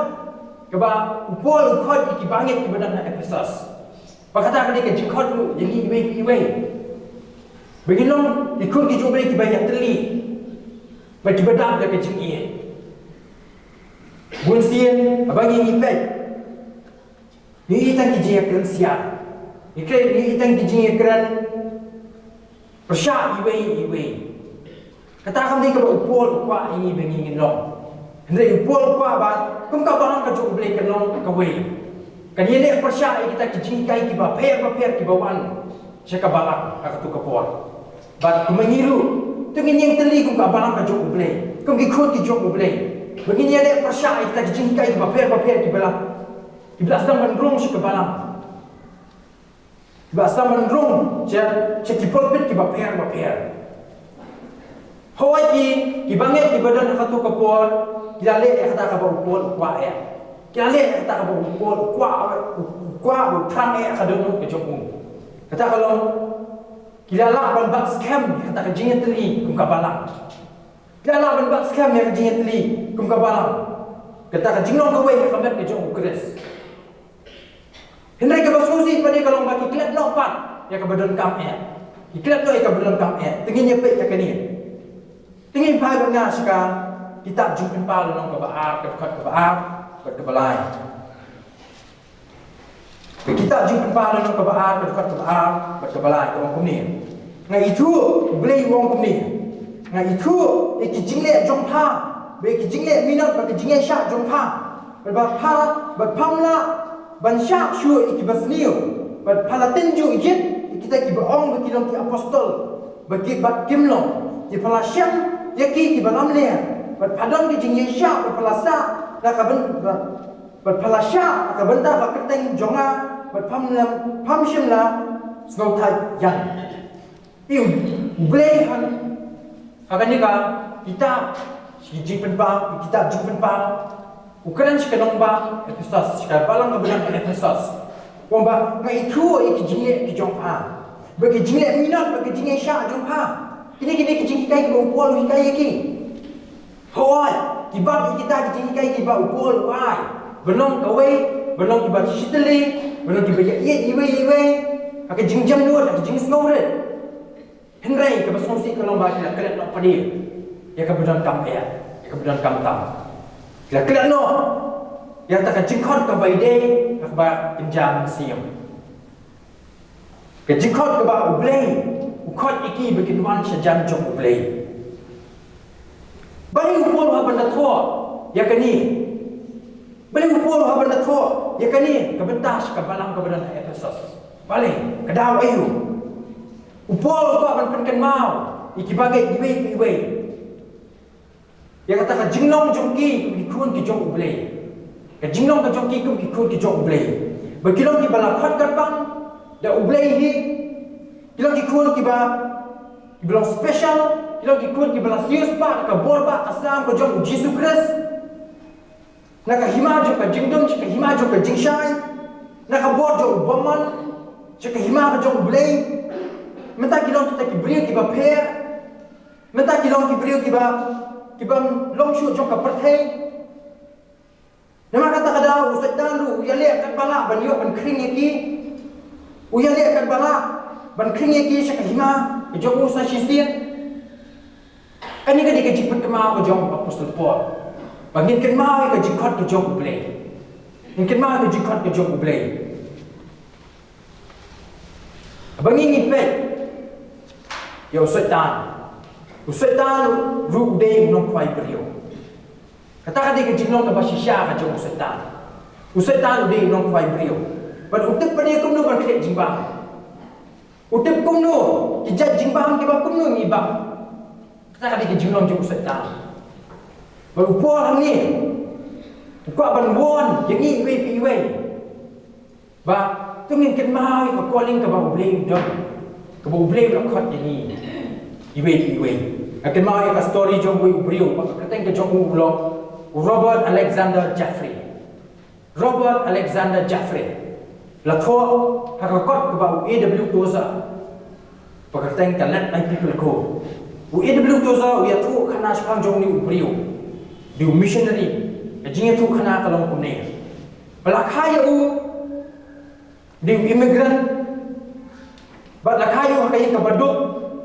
kaba u Paul u khot ïa ki bangeit kiba don ha Ephesus. Ba kata ka dei ka jingkhot ruh ïa ngi iwei pa iwei. Ba ngin long ki khun ki jong U Blei kiba ïatylli bad kiba dap da ka jingïeit. Bun sien haba ngi, ngi peit, ngi ïohi tang ki jingïakren siar. Ngi kren, ngi ïohi tang ki jingïakren pyrshah iwei iwei. Kata kam dei kaba u Paul u kwah ïa ngi ba ngi ngin long. Hynrei u Paul u kwah ba kum ka balang ka jong U Blei kan long kawei. Kan ïaleh pyrshah ïa kita ki jinghikai kiba pher ba pher kiba wan sha ka balang ha kato ka por. Bad kumba ngi ruh, to ngin ïeng tylli kum ka balang ka jong U Blei, kum ki khun ki jong U Blei. Ba ngin ïaleh pyrshah ïa kita ki jinghikai kiba pher ba pher kiba la, kiba la sdang ban rung sha ka balang. Kiba sdang ban rung sha, sha ki pulpit kiba pher ba pher. Hooid ki, ki bangeit kiba don ha kato ka por ki la leh ïa kata kaba u Paul u kwah ïa. Ki la leh ïa kata kaba u Paul u kwah, u, u kwah, u thrang ïa ka dohnud ka jong u. Kata ka long, ki la lah ban bat skhem ïa kata ka jingïatylli kum ka balang. Ki la lah ban bat skhem ïa ka jingïatylli kum ka balang. Kata ka jinglong kawei ha ka met ka jong U Khrist. Hynrei kaba sngewsih pat ka long ba ki klet noh pat ïa kaba donkam eh. Ki klet noh ïa kaba donkam eh. Te ngin ïa peit ïa kane. Te ngin phai bad nga sha ka kitab Jingpynpaw lynnong kaba ar, ka dkhot kaba ar bad kaba lai. Ka kitab Jingpynpaw lynnong kaba ar, ka dkhot kaba ar bad kaba lai, ka ong kumne: Nga ithuh, U Blei u ong kumne, nga ithuh ïa ki jingleh jong pha, bad ïa ki jingleh minot bad ki jingïaishah jong pha, bad ba pha, bad pham lah ban shah shuh ïa ki basniew, bad pha la tynjuh ïit ïa kita kiba ong ba ki long ki apostol, bad ki, bad kim long. Te pha la shem ïa ki kiba lamler, bad pha don ki jingïaishah, bad pha la sah na ka byn-, bad, bad pha la shah na ka bynta ka kyrteng jong nga, bad pham lam, pham shym la sngewthait ïa nga. Ïa U Blei ha, ha kane ka kitab Jingpynpaw, kitab Jingpynpaw, u kren sha ka nongbah Ephesos, sha ka balang kaba don ha Ephesos. U ong ba nga ithuh ïa ki jingleh ki jong pha, bad ki jingleh minot bad ki jingïaishah jong pha. Kine, kine ki jinghikai kiba u Paul u hikai ïa ki. Hooid, kiba ïa kita ki jinghikai kiba u Paul u ai, ban long kawei, ban long kiba shitylli, ban long kiba ïa ïeit iwei iwei ha ka jingjemnud, ha ka jingsngewrit. Hynrei kaba sngewsih ka long ba ki la klet noh pat ïa kaba donkam eh, ïa kaba donkam tam. Ki la klet noh ïa kata ka jingkhot kaba ïadei ha kaba kynja mynsiem. Ka jingkhot kaba U Blei u khot ïa ki ba kin wan sha jan jong U Blei. Balei u Paul u hap ban da thoh ïa kane? Balei u Paul u hap ban da thoh ïa kane ka bynta sha ka balang kaba don ha Ephesos? Balei? Ka daw aïu? U Paul u kwah ban pynkynmaw ïa kiba ngeit iwei pa iwei ïa kata ka jinglong jong ki kum ki khun ki jong U Blei. Ka jinglong ka jong ki kum ki khun ki jong U Blei, ba ki long kiba la khot kyrpang da U Blei hi. Ki long ki khun kiba, kiba long special. Ki long ki khun kiba la siewspah ka bor ba ka sam ka jong U Jisu Khrist. Na ka hima jong ka jingdum sha ka hima jong ka jingshai, na ka bor jong u bymman sha ka hima ka jong U Blei. Mynta ki long kita ki briew kiba pher. Mynta ki long ki briew kiba, kiba long shuh jong ka pyrthei. Namar kata ka daw u Soitan ruh u ïaleh katba lah ban ïoh ban khring ïa ki. U ïaleh katba lah ban khring ïa ki sha ka hima ka jong u sa shisien. Kane ka dei ka jingpynkynmaw ka jong u Apostol Paul, ba ngin kynmaw ïa ka jingkhot ka jong U Blei. Ngin kynmaw ïa ka jingkhot ka jong U Blei. Haba ngi, ngi peit ïa u Soitan, u Soitan ruh u dei u nongkhwai briew. Kata ka dei ka jinglong kaba shisha ka jong u Soitan. U Soitan u dei u nongkhwai briew. Bad u tip pat ïa kumno ban khreh jingbam. U tip kumno ki jait jingbam kiba kumno ngi bam. Kata ka dei ka jinglong jong u Soitan. Bad u Paul hangne u kwah ban warn ïa ngi iwei pa iwei ba to ngin kynmaw ïa ka calling kaba U Blei u don, kaba U Blei u la khot ïa ngi iwei pa iwei. Nga kynmaw ïa ka story jong uwei u briew ba ka kyrteng ka jong u u long u Robert Alexander Jeffrey. Robert Alexander Jeffrey. La thoh ha ka kot kaba u A W Tozer, ba ka kyrteng ka Let My People Go. U A W Tozer u ïathuhkhana shaphang jong une u briew, dei u missionary. Ka jingïathuhkhana ka long kumne: ba la kha ïa u, dei u immigrant, bad la kha ïa u ha ka ïing kaba duk.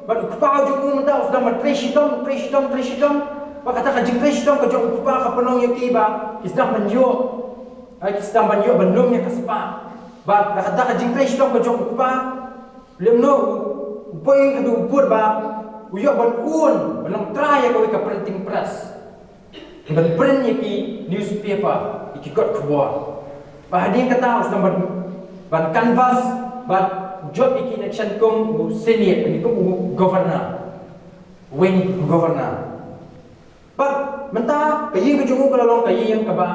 Bad u kpa jong u mynta u sdang ban trei shitom, trei shitom, trei shitom. Bad kata ka jingtrei shitom ka jong u kpa ka pynlong ïa ki ba ki sdang ban ïoh, eh, ki sdang ban ïoh ban lum ïa ka spah. Bad kata ka jingtrei shitom ka jong u kpa, lymno u poi haduh u pud ba u ïoh ban un, ban long trai ïa kawei ka printing press, ban print ïa ki newspaper, ïa ki kot khubor. Bad hadien kata u sdang ban, ban canvass, bad jop ïa ki election kum u Senate, kum u governor, wei u governor. Bad mynta ka ïing ka jong u ka la long ka ïing kaba,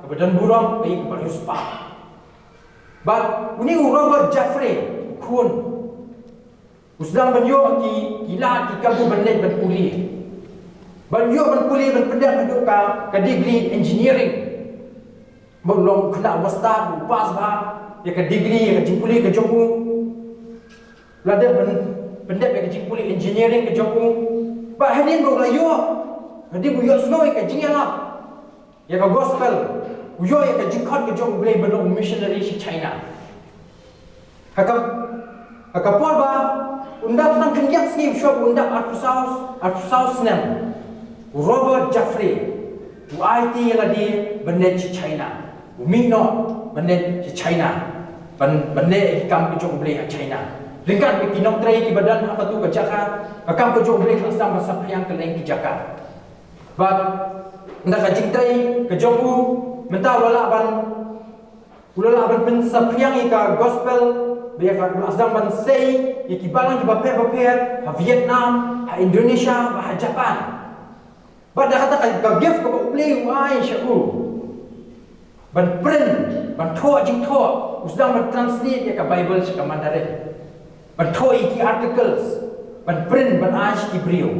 kaba don burom, ka ïing kaba riewspah. Bad une u Robert Jeffrey, u khun, u sdang ban ïoh ki, ki lad ki kabu ban leit ban pule. Ban ïoh ban pule ban pyndep haduh ka, ka degree engineering. Bad u long u khynnah uba stad, u pass bha ïa ka degree, ïa ka jingpule ka jong u. La dep ban pyndep ïa ka jingpule engineering ka jong u. Bad hadien ba u la ïoh, hadien ba u ïohsngew ïa ka jingïalap ïa ka gospel, u ïoh ïa ka jingkhot ka jong U Blei ban long u missionary sha China. Ha ka, ha ka por ba un dap tang khyndiat sngi, shuh ba un dap arphew saw, arphew saw snem, u Robert Jeffrey u aiti ïa lade ban leit sha China. U mih noh ban leit sha China, ban, ban leh ïa ki kam ka jong U Blei ha China. Ryngkat bad ki nongtrei kiba don ha katu ka jaka, ka kam ka jong U Blei ka la sdang ban saphriang kylleng ki jaka. Bad na ka jingtrei ka jong u, mynta u la lah ban, u la lah ban pynsaphriang ïa ka gospel, bad ïa ka, u la sdang ban sei ïa ki balang kiba pher bapher ha Vietnam, ha Indonesia bad ha Japan. Bad da kata ka, ka gift kaba U Blei u ai sha u, ban print, ban thoh jingthoh, u sdang ban translate ïa ka Bible sha ka Mandarin, ban thoh ïa ki articles, ban print, ban ai sha ki briew.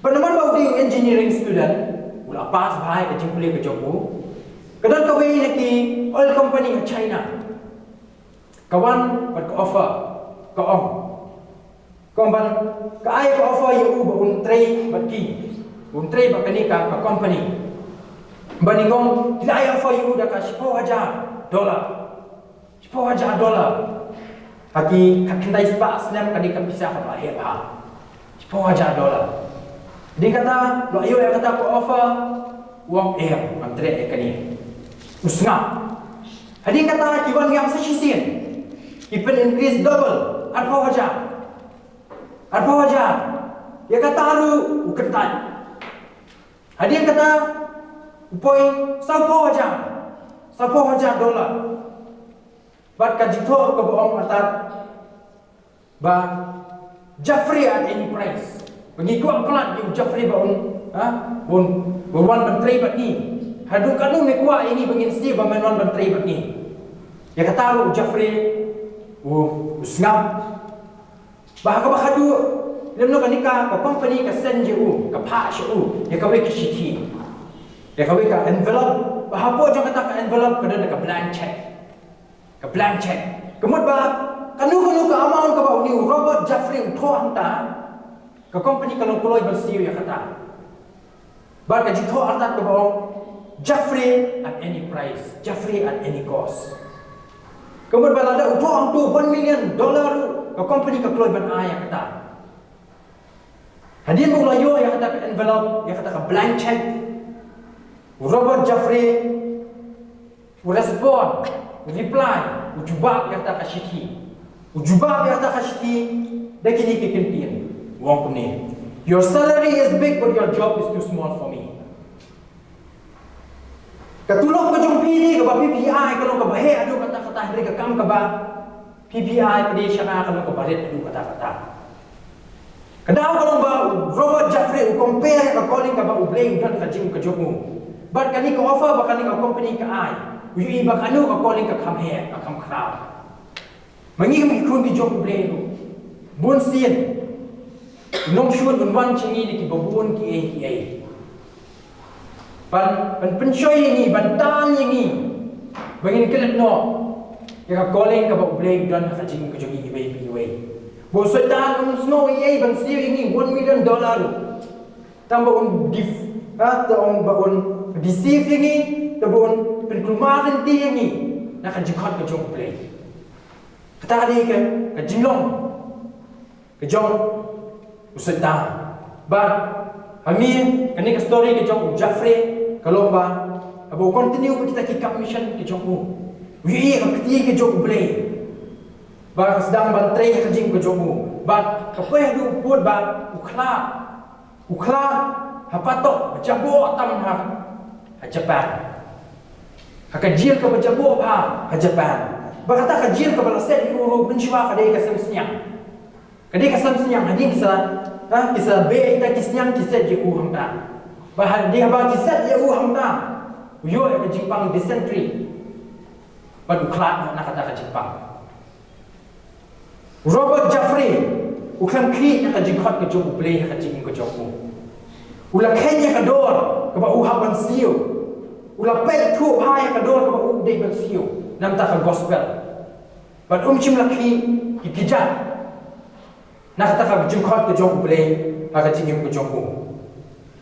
Bad namar ba u dei u engineering student, u la pass bha ïa ka jingpule ka jong u, ka don kawei na ki oil company ha China ka wan bad ka offer, ka ong, ka ong ban, ka ai ka offer ïa u ba un trei bad ki, ba un trei bad kane ka, ka company. Ba nyngkong ki la ai offer ïa u da ka shiphew hajar dollar. Shiphew hajar dollar. Ha ki khatkhyndai spah snem ka dei ka pisa kaba heh bha. Shiphew hajar dollar. Hadien kata, u la ïoh ïa kata ka offer, u ong em, ngam treh ïa kane. U sngap. Hadien kata ki wan biang sa shisien, ki pyn increase double, arphew hajar. Arphew hajar. Ïa kata ruh u kyntait. Hadien kata u poi sawphew hajar. Sawphew hajar dollar. Bad ka jingthoh ruh kaba ong artat ba Jeffrey at any price. Ba ngi kwah palat ïa u Jeffrey ba un, ha, ba un, ba un wan ban trei bad ngi. Haduh katno me kwah ïa ngi ba ngin siew ba men wan ban trei bad ngi. Ïa kata ruh u Jeffrey u, u sngap. Ba ha kaba khatduh lem noh kane ka, ka company ka send ïa u, ka phah sha u ïa kawei ka shithi, ïa kawei ka envelope. Ba hapoh jong kata ka envelope ka don ka blank check. Ka blank check. Ka mut ba kano kano ka amount kaba une u Robert Jeffrey u thoh hangta, ka company ka long kloi ban siew ïa kata. Bad ka jingthoh artat kaba ong, Jeffrey at any price, Jeffrey at any cost. Ka mut ba lada u thoh hangto one million dollar ruh, ka company ka kloi ban ai ïa kata. Hadien ba u la ïoh ïa kata ka envelope, ïa kata ka blank check, u Robert Jeffrey u respond, u reply, u jubab ïa kata ka shithi. U jubab ïa kata ka shithi da kine ki kyntien. U ong kumne: "Your salary is big, but your job is too small for me." Ka tulop ka jong phi ne kaba phi phi ai ka long kaba heh haduh katta katta, hynrei ka kam kaba phi phi ai pat de sha nga ka long kaba rit haduh katta katta. Ka daw ka long ba u Robert Jeffrey u compare ïa ka calling kaba U Blei u don ha ka jingim ka jong u bad kane ka offer ba kane ka company ka ai. U ïohi ba kano ka calling ka kham heh, ka kham khraw. Ma ngi kum ki khun ki jong U Blei ruh, bun sien u nongshun un wan sha ngi da kiba bun kiei kiei. Ban, ban pynshoi ïa ngi, ban tan ïa ngi ba ngin klet noh ïa ka calling kaba U Blei u don ha ka jingim ka jong ngi iwei pa iwei. Ba u Soitan um sngew ei ei ban siew ïa ngi one million dollar ruh, tang ba un dif-, ha, tang ba un deceive ïa ngi, tang ba un pynkulmar lynti ïa ngi na ka jingkhot ka jong U Blei. Kata ka dei ka, ka jinglong ka jong u Soitan. Bad ha mi, kane ka story ka jong u Jeffrey ka long ba haba u continue bad kita ki kam mission ki jong u, u ïohi ïa ka kti ka jong U Blei ba ka sdang ban trei ha ka jingim ka jong u. Bad ka poi haduh u pud ba u khlad, u khlad ha patok ba jaboh tam ha, ha Japan, ha ka jail kaba jaboh bha ha Japan. Bad kata ka jail kaba la set ïa u ruh mynshuwa ka dei ka sem sniang. Ka dei ka sem sniang, hadien ki sa, ha, ki sa beh ïa kita ki sniang ki set ïa u hangta. Bad hadien haba ki set ïa u hangta, u ïoh ïa ka jingpang dysentery bad u khlad noh na kata ka jingpang. Robert Jeffrey u khlem khih na ka jingkhot ka jong U Blei ha ka jingim ka jong u. U la kheiñ ïa ka dor kaba u hap ban siew. U la peit thuh bha ïa ka dor kaba u dei ban siew na bynta ka gospel. Bad um shym la khih ki kjat na kata ka jingkhot ka jong U Blei ha ka jingim ka jong u.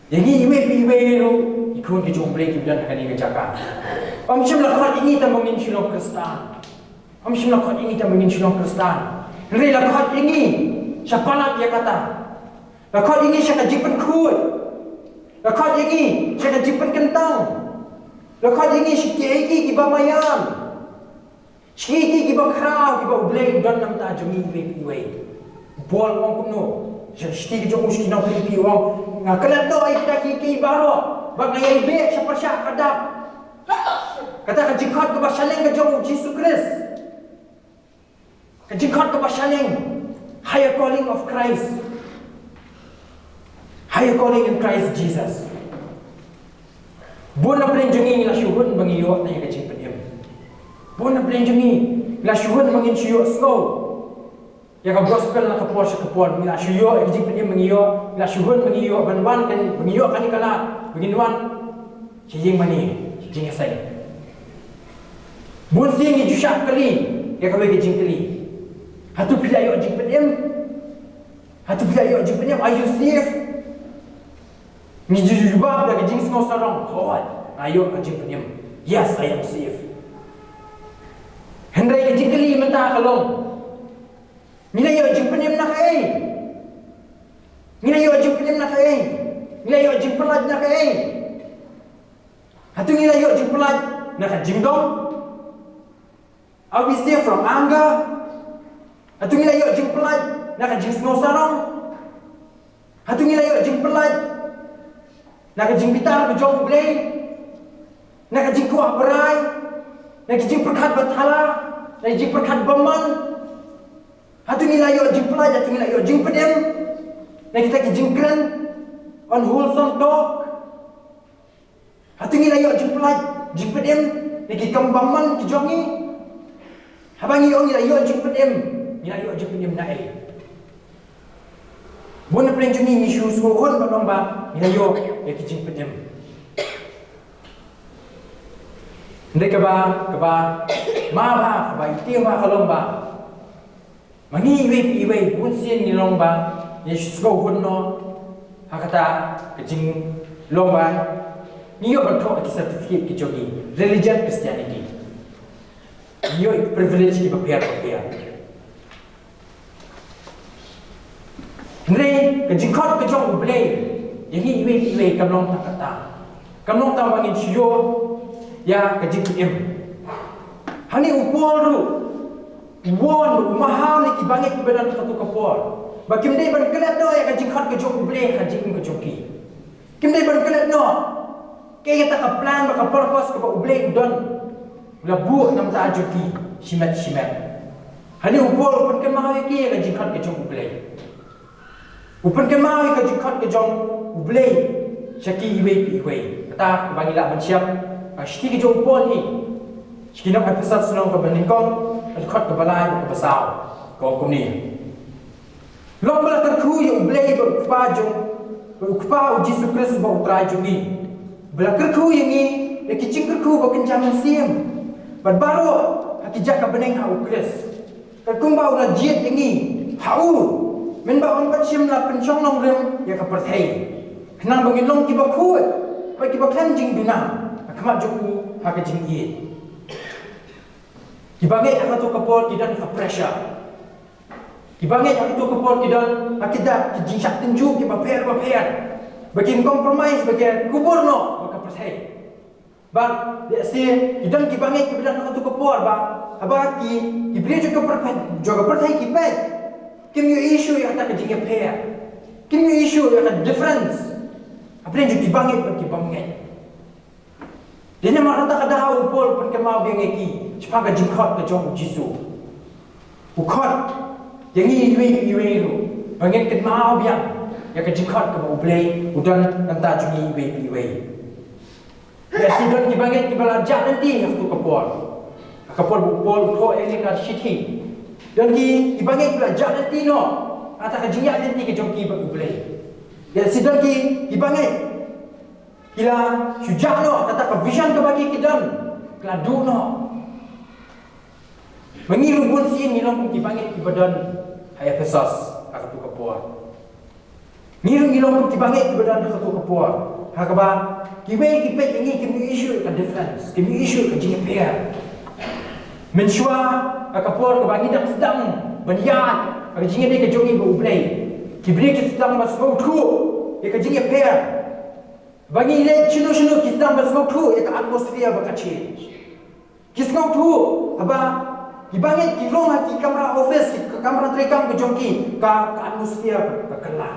Ïa ngi iwei pa iwei ruh ki khun ki jong U Blei kiba don ha kane ka jaka, um shym la khot ïa ngi tang ba ngin shu long Khristan. Ym shym la khot ïa ngi tang ba ngin shu long Khristan. Hynrei la khot ïa ngi sha palat ïa kata. La khot ïa ngi sha ka jingpynkhuid. La khot ïa ngi sha ka jingpynkyntang. La khot ïa ngi sha kiei kiei kiba maïan. Sha kiei kiei kiba khraw kiba U Blei u don na ka bynta jong ngi iwei pa iwei. U Paul u ong kumno? Sha ka shithi ka jong u sha ki nong Philippi u ong, nga klet noh ïa kita kiei kiei baroh, bad nga ïai beh sha pyrshah ka dak. Kata ka jingkhot kaba shaneng ka jong U Jisu Khrist. Ka jingkhot kaba shaneng. Higher calling of Christ. Higher calling in Christ Jesus. Bun na pdeng jong ngi ngi la shu hun ba ngi ïoh tang ïa ka jingpynim. Bun na pdeng jong ngi ngi la shu hun ba ngin shu ïohsngew ïa ka gospel na ka por sha ka por, ngi la shu ïoh ïa ka jingpynim ba ngi ïoh, ngi la shu hun ba ngi ïoh ban wan kane, ba ngi ïoh kane ka lad ba ngin wan sha ïing mane, sha jingïaseng. Bun sien ngi ju shah kylli ïa kawei ka jingkylli. Hato phi la ïoh jingpynim? Hato phi la ïoh jingpynim? Are you saved? Ngi ju jubab da ka jingsngewsarong, hooid, nga ïoh ka jingpynim. Yes, I am saved. Hynrei ka jingkylli mynta ka long, ngi la ïoh jingpynim na kaei? Ngi la ïoh jingpynim na kaei? Ngi la ïoh jingpyllait na kaei? Hato ngi la ïoh jingpyllait na ka jingdom? Are we saved from anger? Hato ngi la ïoh jingpyllait na ka jingsngewsarong? Hato ngi la ïoh jingpyllait na ka jingbitar ka jong U Blei? Na ka jingkwah brai? Na ka jingpyrkhat bathala? Na ka jingpyrkhat bymman? Hato ngi la ïoh jingpyllait, hato ngi la ïoh jingpynim na kita ki jingkren, unwholesome talk? Hato ngi la ïoh jingpyllait, jingpynim na ki kam bymman ki jong ngi? Haba ngi ong ngi la ïoh jingpynim, ngi la ïoh jingpynim na ei? Bun na pdeng jong ngi ngi shu sngewhun ban ong ba ngi la ïoh ïa ki jingpynim. Hynrei kaba, kaba, ma ba, kaba iti ba ka long ba, ma ngi iwei pa iwei bun sien ngi long ba ngi sngewhun noh ha kata ka jinglong ba ngi ïoh ban thoh ki certificate ki jong ngi religion Christianity. Ngi ïoh privilege kiba pher bapher. Hynrei ka jingkhot ka jong U Blei ïa ngi iwei pa iwei kam long tang kata. Kam long tang ba ngin shu ïoh ïa ka jingpynim. Hangne u Paul ruh u wan bad u maham ïa ki bangeit kiba don ha kato ka por ba kim dei ban klet noh ïa ka jingkhot ka jong U Blei ha ka jingim ka jong ki. Kim dei ban klet noh. Kaei kata ka plan bad ka purpose kaba U Blei u don, u la buh na ka bynta jong ki shimet shimet. Hangne u Paul u pynkynmaw ïa ki ïa ka jingkhot ka jong U Blei. U pynkynmaw ïa ka jingkhot ka jong U Blei sha ki iwei pa iwei. Kata kaba ngi lah ban shem ha ka shithi ka jong u Paul hi sha ki nong Ephesos, lynnong kaba nyngkong, ka dkhot kaba lai bad kaba saw. Ka ong kumne: Long ba la kyrkhu ïa U Blei bad U Kpa jong, bad U Kpa U Jisu Khrist uba U Trai jong ngi, ba la kyrkhu ïa ngi da ki jingkyrkhu ba kynja mynsiem bad baroh ha ki jaka bneng ha U Khrist. Katkum ba u la jied ïa ngi ha u mynba un pat shym la pynshong nongrim ïa ka pyrthei, khnang ba ngin long kiba khuid bad kiba khlem jingduna ha khmat jong u ha ka jingïeit. Ki bangeit ha kato ka por ki don ha ka pressure. Ki bangeit ha kato ka por ki don ha ki dak, ki jingshah tynjuh kiba pher bapher, ba kin compromise, ba kin kubur noh bad ka pyrthei. Bad lehse ki don ki bangeit kiba don ha kato ka por ba haba ki, ki briew jong ka pyrthei, jong ka pyrthei ki peit, kim ïohi shuh ïa kata ka jingïapher. Kim ïohi shuh ïa ka difference hapdeng jong ki bangeit bad ki bym ngeit. Dei namar kata ka daw u Paul u pynkynmaw biang ïa ki shaphang ka jingkhot ka jong U Jisu. U khot ïa ngi iwei pa iwei ruh ba ngin kynmaw biang ïa ka jingkhot kaba U Blei u don na ka bynta jong ngi iwei pa iwei. Lehse don ki bangeit kiba la jah lynti ha kato ka por, ha ka por ba u Paul u thoh ïa kane ka shithi. Don ki, ki bangeit kiba la jah lynti noh ha kata ka jingïaid lynti ka jong ki bad U Blei. Lehse don ki, ki bangeit ki la shu jah noh, kata ka vision kaba ki, ki don ka la duh noh. Ma ngi ruh bun sien ngi long kum ki bangeit kiba don ha Ephesos ha kato ka por. Ngi ruh ngi long kum ki bangeit kiba don ha kato ka por, ha kaba kiwei ki peit ïa ngi kim ïohi shuh ka difference, kim ïohi shuh ka jingïapher. Mynshuwa Ha ka por kaba ngi dang sdang ban ïaid ha ka jingïadei ka jong ngi bad U Blei, ki briew ki sdang ban sngewthuh ïa ka jingïapher. Ba ngi leit shano shano ki sdang ban sngewthuh ïa ka atmosphere ba ka change. Ki sngewthuh haba ki bangeit ki rung ha ki kamra office, ki kamra treikam ka jong ki, ka, ka atmosphere ka, ka kylla.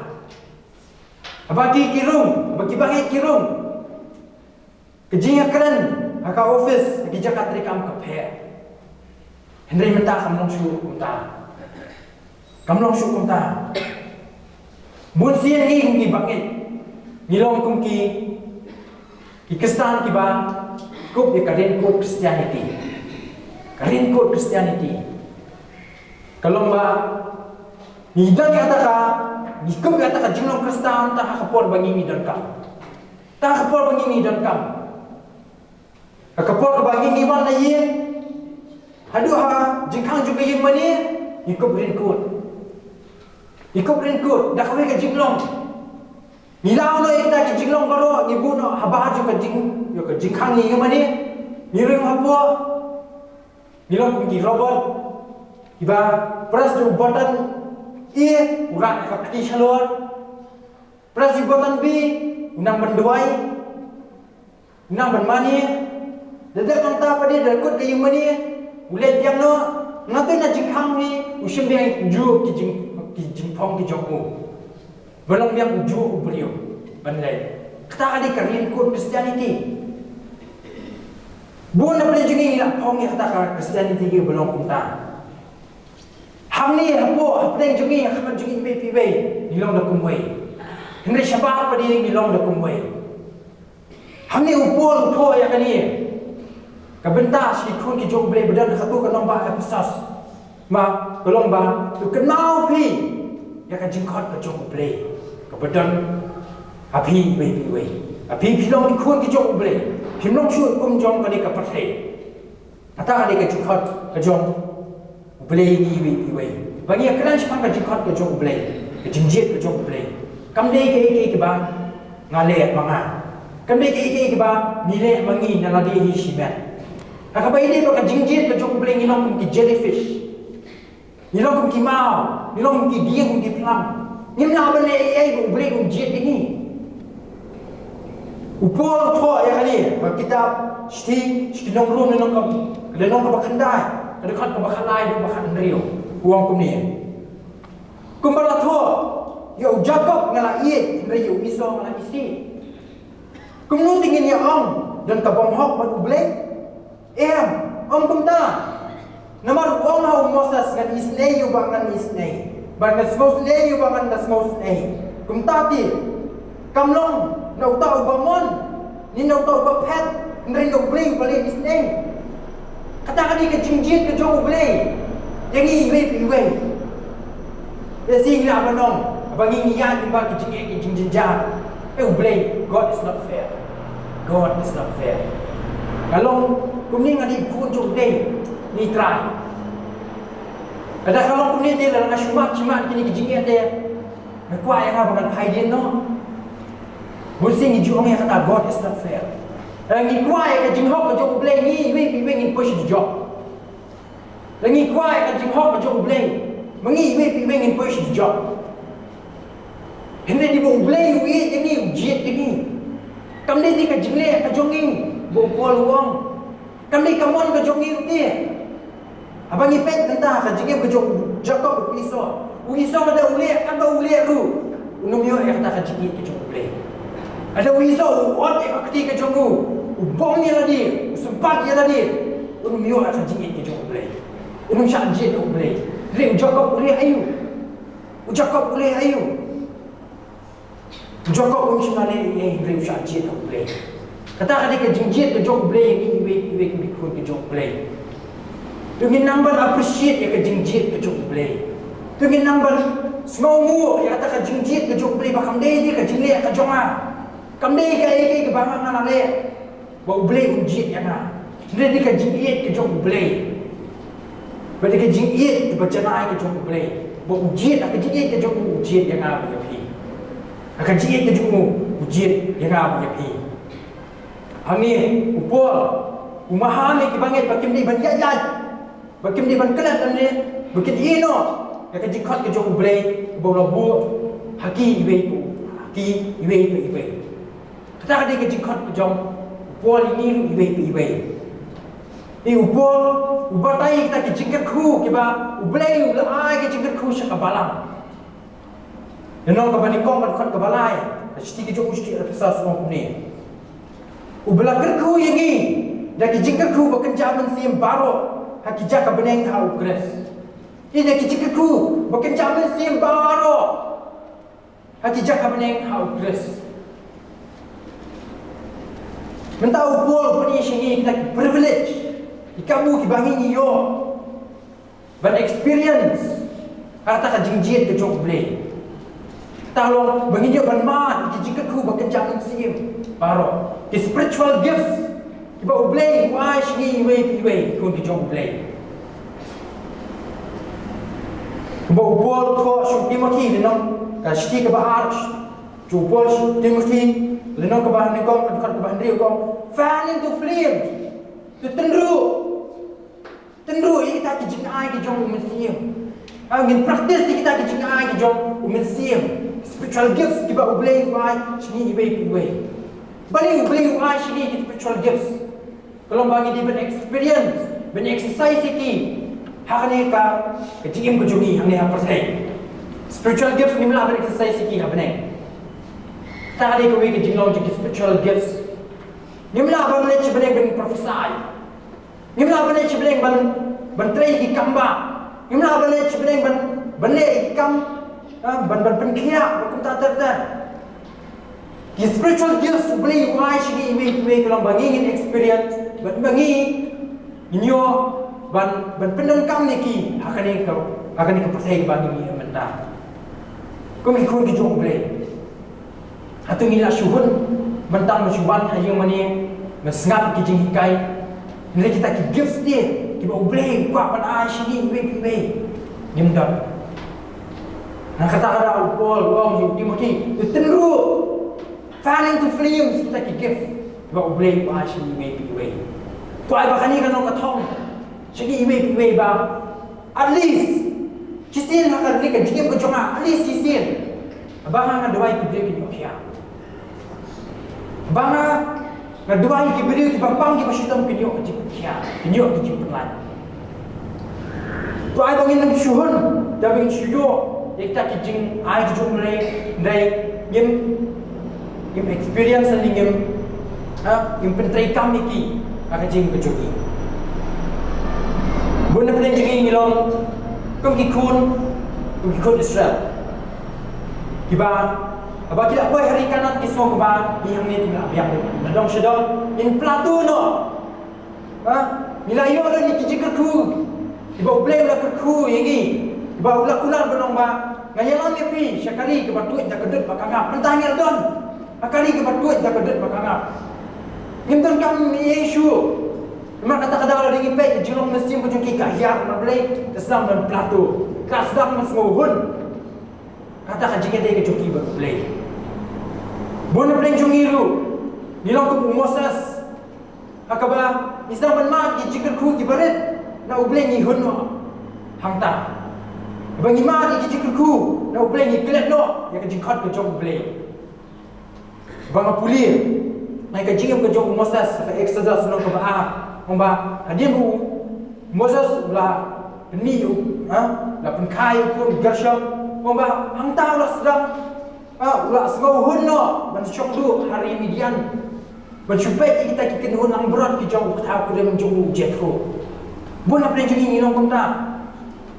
Haba ki, ki rung, haba ki bangeit ki rung, ka jingïakren ha ka office, ha ki jaka treikam ka pher. Hynrei mynta kam long shuh kumta. Kam long shuh kumta. Bun sien ngi kum ki bangeit, ngi long kum ki, ki Khristan kiba kup ïa ka raincoat Christianity. Ka raincoat Christianity ka long ba ngi don ïa kata ka, ngi kup ïa kata ka jinglong Khristan tang ha ka por ba ngi, ngi donkam. Tang ha ka por ba ngi, ngi donkam. Ha ka por kaba ngi, ngi wan na ïing haduh ha jingkhang jong ka ïing mane, ngi kup raincoat. Ngi kup raincoat da kawei ka jinglong. Ngi law noh ïa kita ki jinglong baroh, ngi buh noh habar jong ka jing, jong ka jingkhang ïing mane. Ngi rung hapoh. Ngi long kum ki robot kiba press da u button A, u rah ïa ka kti shalor. Press ïa u button B, u nang ban duwai, u nang ban mane. Da dep nangta pat de, da kut ka ïing mane, u leit biang noh. Nga tu na jingkhang ne, u shim biang juh ki jing, ki jingphong ki jong u. Ba long biang u juh u briew ban leit. Kata ka dei ka raincoat Christianity. Bun na pdeng jong ngi ngi la phong ïa kata ka Christianity kaba long kumta. Hangne hapoh, hapdeng jong ngi, ha khmat jong ngi iwei pa iwei, ngi long da kumwei. Hynrei shabar pat de ngi long da kumwei. Hangne u Paul u thoh ïa kane ka bynta sha ki khun ki jong U Blei ba don ha katu ka nongbah Ephesus. Ma, ka long ba to kynmaw phi ïa ka jingkhot ka jong U Blei kaba don ha phi iwei pa iwei. Ha phi, phi long ki khun ki jong U Blei. Phim long shuh kum jong kane ka pyrthei. Kata ka dei ka jingkhot ka jong U Blei ïa ngi iwei pa iwei. Ba ngi ïakren shaphang ka jingkhot ka jong U Blei, ka jingjied ka jong U Blei. Kam dei kaei kaei kaba nga leh ma nga. Kam dei kaei kaei kaba ngi leh ma ngi na lade hi shimet. Ha kaba ïadei bad ka jingjied ka jong U Blei ngi long kum ki jellyfish. Ngi long kum ki maw, ngi long kum ki dieng, kum ki phlang. Ngim lah ban leh ei ei ba U Blei un jied ïa ngi. U Paul u thoh ïa kane ha ka kitab Shithi sha ki nong Rom, lynnong kaba, lynnong kaba khyndai, ka dkhot kaba khatlai haduh ba khathynriew. U ong kumne. Kumba la thoh ïa u Jakob nga la ïeit, hynrei ïa u Esau nga la isih. Kumno te ngin ïa ong don ka bym hok bad U Blei? Em, ym kumta. Namar u ong ha u Moses, ngan isynei ïa uba ngan isynei, bad ngan sngewsynei ïa uba ngan da sngewsynei. Kumta te, kam long na uta uba mon, ne na uta uba phet, hynrei na U Blei uba leh isynei. Kata ka dei ka jingjied ka jong U Blei ïa ngi iwei pa iwei. Te shi ngi lah ban ong, ba ngi ngi ïaid lyngba ki jingeh ki jingjynjar. Eh, U Blei, God is not fair. God is not fair. Ka long kumne, nga dei khun jong U Blei, ngi trai. Lada ka long kumne te, lada nga shu mad shi mad kine ki jingeh te, me kwah ïa nga ba ngan phai dien noh? Bun sien ngi ju ong ïa kata, God is not fair. Lada ngi kwah ïa ka jinghok ka jong U Blei, ngi iwei pa iwei ngin poi sha dujok. Lada ngi kwah ïa ka jinghok ka jong U Blei, ma ngi iwei pa iwei ngin poi sha dujok. Hynrei dei ba U Blei u ïeit ïa ngi, u jied ïa ngi. Kam dei te ka jingleh ka jong ngi, ba u Paul u ong. Kam dei ka mon ka jong ngi ruh te. Haba ngi peit mynta ka jingim ka jong u Jakob bad u Esau. U Esau lada u leh katba u leh ruh, un ym ïoh ïa kata ka jingïeit ka jong U Blei. Lada u Esau u ot ïa ka kti ka jong u, u bong ïa lade, u sympat ïa lade, un ym ïoh ïa ka jingïeit ka jong U Blei. Un ym shah jied ïa U Blei. Hynrei u Jakob u leh aïu? U Jakob u leh aïu? U Jakob um shym la leh ei ei, hynrei u shah jied ïa U Blei. Kata ka dei ka jingjied ka jong U Blei ïa ngi iwei iwei ki khun ki jong U Blei. To ngin nang ban appreciate ïa ka jingjied ka jong U Blei. To ngin nang ban sngewnguh ïa kata ka jingjied ka jong U Blei, ba kam dei ka jingleh ka jong nga. Kam dei kaei kaei kaba nga nga la leh ba U Blei un jied ïa nga. Hynrei dei ka jingïeit ka jong U Blei. Ba dei ka jingïeit ba janai ka jong U Blei, ba u jied, ka jingïeit ka jong u, u jied ïa nga bad ïa phi. Ka jingïeit ka jong u, u jied ïa nga bad ïa phi. Hangne u Paul u maham ïa ki bangeit ba kim dei ban ïaid ïaid. Ba kim dei ban klet lane ba kin ïeh noh ïa ka jingkhot ka jong U Blei kaba u la buh ha ki iwei pa, ha ki iwei pa iwei. Kata ka dei ka jingkhot ka jong u Paul ïa ngi ruh iwei pa iwei. Ïa u Paul u batai ïa kita ki jingkyrkhu kiba U Blei u la ai ka jingkyrkhu sha ka balang. Lynnong kaba nyngkong ka dkhot kaba lai, ka shithi ka jong u sha ki Ephesos u ong kumne: U ba la kyrkhu ïa ngi da ki jingkyrkhu ba kynja mynsiem baroh ha ki jaka bneng ha U Khrist. Ïa da ki jingkyrkhu ba kynja mynsiem baroh ha ki jaka bneng ha U Khrist. Mynta u Paul u pyni sha ngi kita ki privilege, ki kabu kiba ngi ngi ïoh ban experience kata ka jingjied ka jong U Blei. Kata long ba ngin ïoh ban mad ki jingkyrkhu ba kynja mynsiem baroh, ki spiritual gifts kiba U Blei u ai sha ngi iwei pa iwei ki khun ki jong U Blei. Kumba u Paul u thoh sha u Timothy lynnong, ka shithi kaba ar jong u Paul sha u Timothy, lynnong kaba nyngkong ka dkhot kaba hynriew u ong, fan into flames. To tynruh, tynruh ïa kita ki jingai ki jong u Mynsiem. Ha, ngin practice ïa kita ki jingai ki jong u Mynsiem. Spiritual gifts kiba U Blei u ai sha ngi iwei pa iwei. Balei U Blei u ai sha ngi ki spiritual gifts? Ka long ba ngi dei ban experience, ban exercise ïa ki ha kane ka, ka jingim ka jong ngi hangne ha pyrthei. Spiritual gifts ngim lah ban exercise ïa ki ha bneng. Kata ka dei kawei ka jinglong jong ki spiritual gifts. Ngim lah ban leit sha bneng ban prophesy. Ngim lah ban leit sha bneng ban, ban trei ki kam bah. Ngim lah ban leit sha bneng ban, ban leh ki kam, ah, ban, ban pynkhiah, ban kumta ter ter. Ki spiritual gifts U Blei u ai sha ngi iwei pa iwei ka long ba ngi ngin experience, ban, ba ngi ngin ïoh ban, ban pyndonkam ïa ki ha kane ka, ha kane ka pyrthei kaba ngi ngi mynta. Kum ki khun ki jong U Blei. Hato ngi la shu hun ban tang ban shu wan ha ïing mane ban sngap ki jinghikai? Hynrei kita ki gifts te kiba U Blei u kwah ban ai sha ngi iwei pa iwei ngim don. Na kata ka daw u Paul u ong ïa u Timothy, to tynruh, fan into flames kita ki gift kiba U Blei u ai sha ngi iwei pa iwei. To ai ba kane kan long ka thong sha ngi iwei pa iwei ba at least shisien ha kane ka jingim ka jong nga, at least shisien, ba nga nga duwai ki briew kin ïoh khiah. Ba nga nga duwai ki briew kiba pang kiba shitom kin ïoh ka jingpynkhiah, kin ïoh ka jingpynlait. To ai ba ngin ym shu hun da ba ngin shu ïoh ïa kita ki jingai ki jong U Blei, hynrei ngim, ngim experience ne ngim, ha, ngim pyntreikam ïa ki ha ka jingim ka jong ngi. Bun na pdeng jong ngi ngi long kum ki khun, kum ki khun Israel kiba, haba ki la poi ha ri Kanaan ki sngew kumba ngi hangne kim lah biang na dong sha dong, ngin plato noh. Ha? Ngi la ïoh ruh ïa ki jingkyrkhu kiba U Blei u la kyrkhu ïa ngi, kiba u la kular ban ong ba nga ïalam ïa phi sha ka ri kaba tuid da ka dud bad ka ngap. Mynta ngi la don ha ka ri kaba tuid da ka dud bad ka ngap. Ngim donkam ïa shuh. Namar kata ka daw lada ngi peit ka jinglong mynsiem ka jong ki ka hiar na Blei, ka sdang ban plato, ka sdang ban sngewhun. Kata ka jingïadei ka jong ki bad U Blei. Bun na pdeng jong ngi ruh ngi long kum u Moses. Ha kaba ngi sdang ban mad ki jingkyrkhu kiba rit na U Blei ngi hun noh hangta. Haba ngi mad ki jingkyrkhu na U Blei ngi klet noh ïa ka jingkhot ka jong U Blei. Ba nga pule na ka jingim ka jong u Moses ha ka Exodus lynnong kaba ar, ong ba hadien u Moses u la pynmih u, ha, la pynkha ïa u khun Gershom, ong ba hangta u la sdang, ha, u la sngewhun noh ban shong duh ha ri Midian. Ban shu peit ïa kita ki kynhun langbrot ki jong u kata u kren jong u Jethro. Bun na pdeng jong ngi ngi long kumta.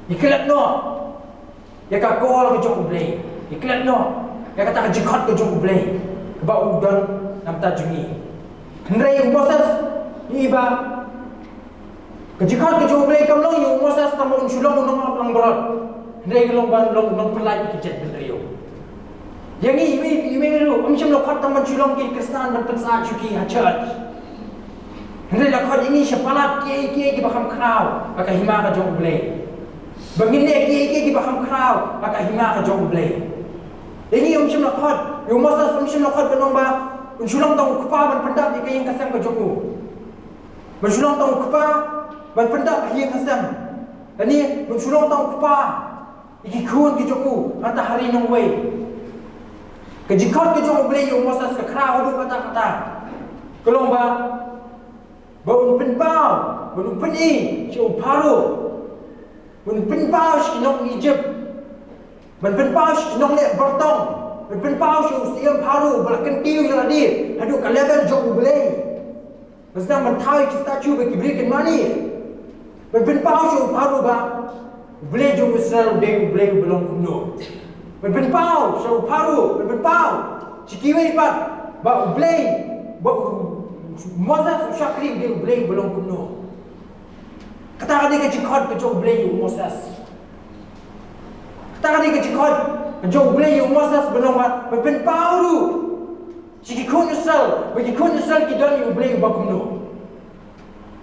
Ngi klet noh ïa ka call ka jong U Blei. Ngi klet noh ïa kata ka jingkhot ka jong U Blei kaba u don na bynta jong ngi. Hynrei u Moses, ngi i ba ka jingkhot ka jong U Blei kam long ïa u Moses tang ba un shu long u nonglangbrot. Hynrei ka long ban long u nongpyllait ïa ki jaitbynriew. Ïa ngi iwei iwei ruh ym shym la khot tang ban shu long ki Khristan ban pynsah shuki ha church. Hynrei la khot ïa ngi sha palat kiei kiei kiba kham khraw ha ka hima ka jong U Blei. Ba ngin leh kiei kiei kiba kham khraw ha ka hima ka jong U Blei. Ïa ngi ym shym la khot, ïa u Moses ym shym la khot ban ong ba un shu long tang u kpa ban pyndap ïa ka ïing ka sem ka jong u. Ban shu long tang u kpa ban pyndap ha ïing ha sem. Kane, ban shu long tang u kpa ïa ki khun ki jong u, hangta ha ri nongwei. Ka jingkhot ka jong U Blei ïa u Moses ka khraw haduh katta katta. Ka long ba, ba un pynpaw, ba un pyni sha u Pharaoh, ba un pynpaw sha ki nong Egypt, ban pynpaw sha ki nongleh bartong, ban pynpaw sha u syiem Pharaoh ba la kyntiew ïa lade haduh ka level jong U Blei. Ba sdang ban thaw ïa ki statue bad ki brick and money. Ban pynpaw sha u Pharaoh ba U Blei jong Israel u dei U Blei uba long kumno. Ban pynpaw sha u Pharaoh, ban pynpaw sha kiwei pat ba U Blei, ba u Moses u shakri u dei U Blei uba long kumno. Kata ka dei ka jingkhot ka jong U Blei ïa u Moses. Kata ka dei ka jingkhot ka jong U Blei ïa u Moses ban long ba, ban pynpaw ruh sha ki khun Israel, ba ki khun Israel ki don ïa U Blei uba kumno.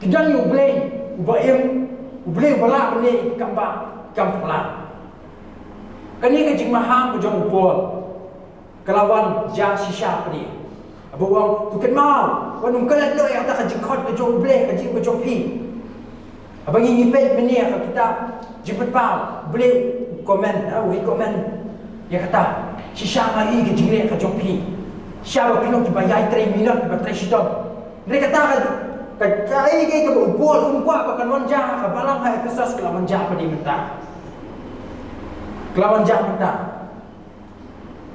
Ki don ïa U Blei uba im, U Blei uba lah ban leh ïa ki kam ba, ki kam phylla. Kane ka jingmaham ka jong u Paul ka la wan jia shisha pat de. Haba u ong, to kynmaw, wat nym klet noh ïa kata ka jingkhot ka jong U Blei ha ka jingim ka jong phi. Haba ngi, ngi peit mynne ha ka kitab Jingpynpaw, U Blei u comment, ha, u recommend ïa kata. Shisha ma ïa ka jingleh ka jong phi. Shisha ba phi long kiba ïai trei minot, kiba trei shitom. Hynrei kata ka, ka, kaei kaei kaba u Paul um kwah ba kan wan jia ha ka balang ha Ephesus, ka la wan jia pat de mynta. Ka la wan jia mynta.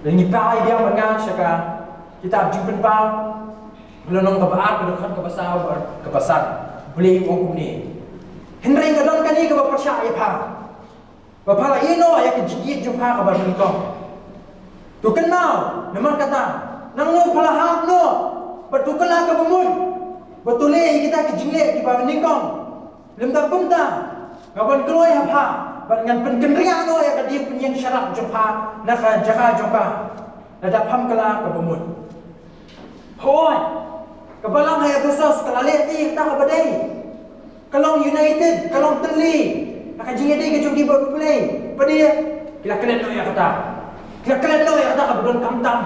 Lada ngi phai biang bad nga sha ka kitab Jingpynpaw, lynnong kaba ar, ka dkhot kaba saw bad kaba san. U Blei u ong kumne. Hynrei nga don kane kaba pyrshah ïa pha, ba pha la ïehnoh ïa ka jingïeit jong pha kaba nyngkong. To kynmaw, namar kata, nangno pha la hap noh, bad to kylla kaba mut, bad to leh ïa kita ki jingleh kiba nyngkong. Lymda kumta, nga wan kloi ha pha, bad ngan pynkynriah noh ïa ka diengphniang sharak jong pha na ka jaka jong ka, lada pham kylla kaba mut. Hooid, ka balang ha Ephesus ka la leh ïa kata kaba dei. Ka long united, ka long tylli ha ka jingïadei ka jong ki bad U Blei. Pat de, ki la klet noh ïa kata. Ki la klet noh ïa kata kaba donkam tam.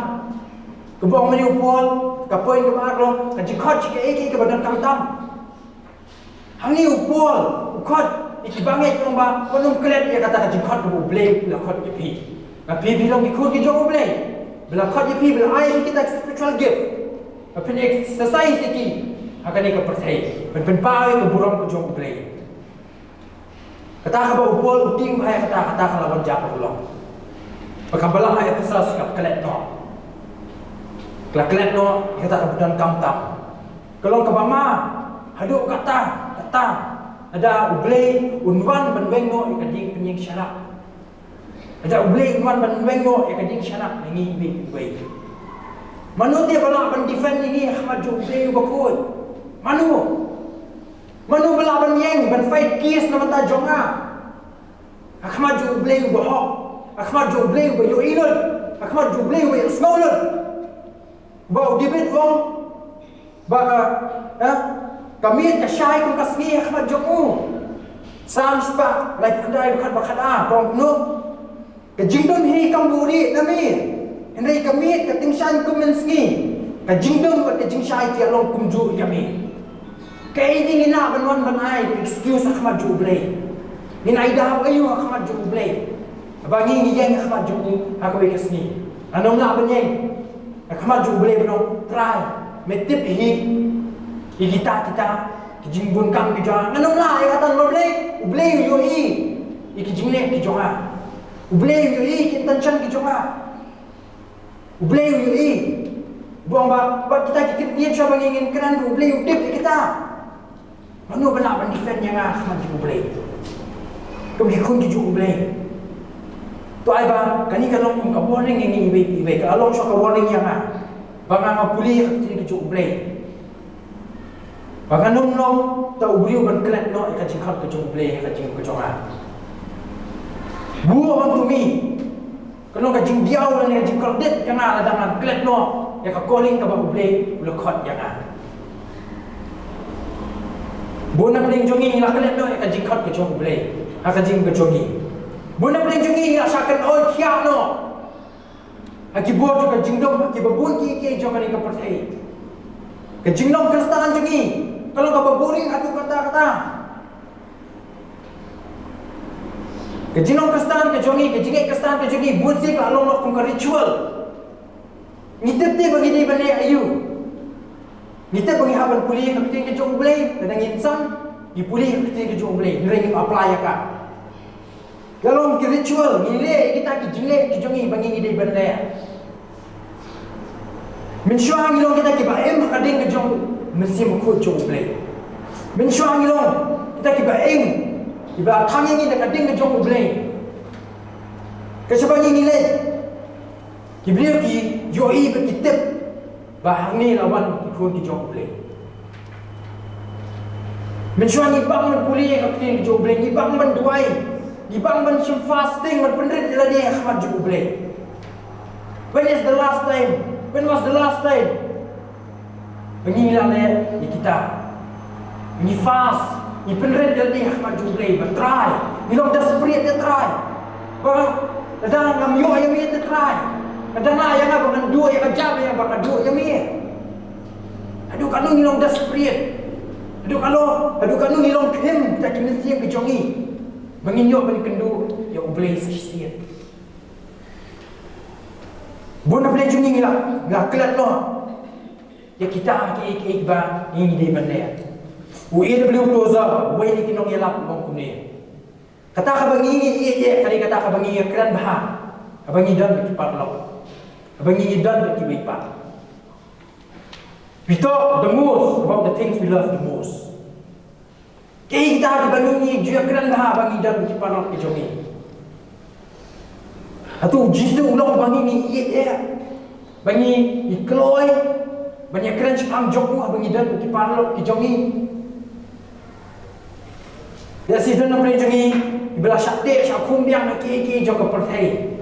Kaba ong mynne u Paul, ka point kaba ar ka long, ka jingkhot shi kaei kaei kaba donkam tam. Hangne u Paul u khot ïa ki bangeit, u ong ba, wat nym klet ïa kata ka jingkhot kaba U Blei u la khot ïa phi. Ba phi, phi long ki khun ki jong U Blei, ba la khot ïa phi, ba la ai ïa phi kita ki spiritual gift, ba phin exercise ïa ki ha kane ka pyrthei ban pynpaw ïa ka burom ka jong U Blei. Kata kaba u Paul u tieng bha ïa kata, kata ka la wan jia ka long ba ka balang ha Ephesus ka la klet noh. Ka la klet noh ïa kata kaba donkam tam. Ka long kaba ma, haduh katta katta, lada U Blei un wan ban weng noh ïa ka diengphniang sharak. Lada U Blei un wan ban weng noh ïa ka dieng sharak na ngi iwei pa iwei. Mano te ba lah ban defend ïa ngi ha khmat jong U Blei uba khuid? Mano? Mano ba lah ban ïeng ban fight case na bynta jong nga ha khmat jong U Blei uba hok, ha khmat jong U Blei uba ïohi lut, ha khmat jong U Blei uba ïohsngew lut? Ba u David u ong ba ka, eh, ka miet ka shai kum ka sngi ha khmat jong u. Salm spah laiphew khyndai, dkhot ba khatar, ka ong kumno? Ka jingdum hi kam buri na me, hynrei ka miet ka tyngshaiñ kum mynsngi. Ka jingdum bad ka jingshai ki long kumjuh ïa me. Kaei te ngin lah ban wan ban ai excuse ha khmat jong U Blei? Ngin ai daw aïu ha khmat jong U Blei? Haba ngi, ngi ïeng ha khmat jong u ha kawei ka sngi, ngan ym lah ban ïeng ha khmat jong U Blei ban ong, Trai, me tip hi ïa kita, kita ki jingbun kam ki jong nga? Ngan ym lah ïa kata namar U Blei, U Blei u ïohi ïa ki jingleh ki jong nga. U Blei u ïohi ïa ki intention ki jong nga. U Blei u ïohi. Ba ong ba, bad kita ki kyndiat shuwa ba ngi, ngin kren ruh, U Blei u tip ïa kita. Mano ba lah ban defend ïa nga ha khmat jong U Blei kum ki khun ki jong U Blei? To ai ba kane ka long kum ka warning ïa ngi iwei pa iwei, ka la long shuwa ka warning ïa nga ba nga, nga pule ïa ka ktien ka jong U Blei. Ba ngan ym long ta u briew ban klet noh ïa ka jingkhot ka jong U Blei ha ka jingim ka jong nga. Woe unto me. Ka long ka jingdiaw lane ka jingkordit ïa nga lada ngan klet noh ïa ka calling kaba U Blei u la khot ïa nga. Bun na pdeng jong ngi ngi la klet noh ïa ka jingkhot ka jong U Blei ha ka jingim ka jong ngi. Bun na pdeng jong ngi ngi la shah kynoi thiah noh ha ki bor jong ka jingdum, ha kiba bun kiei kiei jong kane ka pyrthei. Ka jinglong Khristan jong ngi ka long kaba boring haduh katta katta. Ka jinglong Khristan ka jong ngi, ka jingngeit Khristan ka jong ngi, bun sien ka la long noh kum ka ritual. Ngi tip te ba ngi dei ban leh aïu. Ngi tip ba ngi hap ban pule ïa ka ktien ka jong U Blei, lada ngim san, ngi pule ïa ka ktien ka jong U Blei, hynrei ngim apply ïa ka. Ka long ki ritual, ngi leh ïa kita ki jingleh ki jong ngi ba ngi dei ban leh. Mynshuwa ngi long kita kiba im ha ka ding ka jong U Mynsiem Bakhuid jong U Blei. Mynshuwa ngi long kita kiba im, kiba thang ïa ngi da ka ding ka jong U Blei. Ka shaba ngi ngi leh, ki briew ki ïohi bad ki tip ba hangne la wan ki khun ki jong U Blei. Mynshuwa ngi bang ban pule ïa ka ktien ka jong U Blei, ngi bang ban duwai, ngi bang ban shim fasting, ban pynrit ïa lade ha khmat jong U Blei. When is the last time? When was the last time ba ngi la leh ïa kita? Ngi fast, ngi pynrit ïa lade ha khmat jong U Blei, ba Trai. Ngi long desperate ïa Trai. Ba lada ngam ïoh ïa me te Trai, ka dang lah ïa nga ba ngan duh ïa ka jam ïa ba nga duh ïa me. Haduh katno ngi long desperate. Haduh katno, haduh katno ngi long khim kita ki mynsiem ki jong ngi, ba ngin ïoh ban kynduh ïa U Blei sa shisien. Bun na pdeng jong ngi ngi la, ngi la klet noh ïa kita kiei kiei ba ngi dei ban leh. U A W Tozer, uwei na ki nongïalap u ong kumne: Kata kaba ngi ngi ïeit ïa, ka dei kata kaba ngi ïakren bha haba ngi don bad ki paralok, haba ngi ngi don bad kiwei pat. We talk the most about the things we love the most. Kiei kita kiba ngi ngi ju ïakren bha haba ngi don bad ki paralok ki jong ngi. Hato U Jisu u long ba ngi ngi ïeit ïa, ba ngi ngi kloi, ba ngi ïakren shaphang jong u haba ngi don bad ki paralok ki jong ngi? Ïa shi don na pdeng jong ngi kiba la shah teh shah khum biang ha kiei kiei jong ka pyrthei,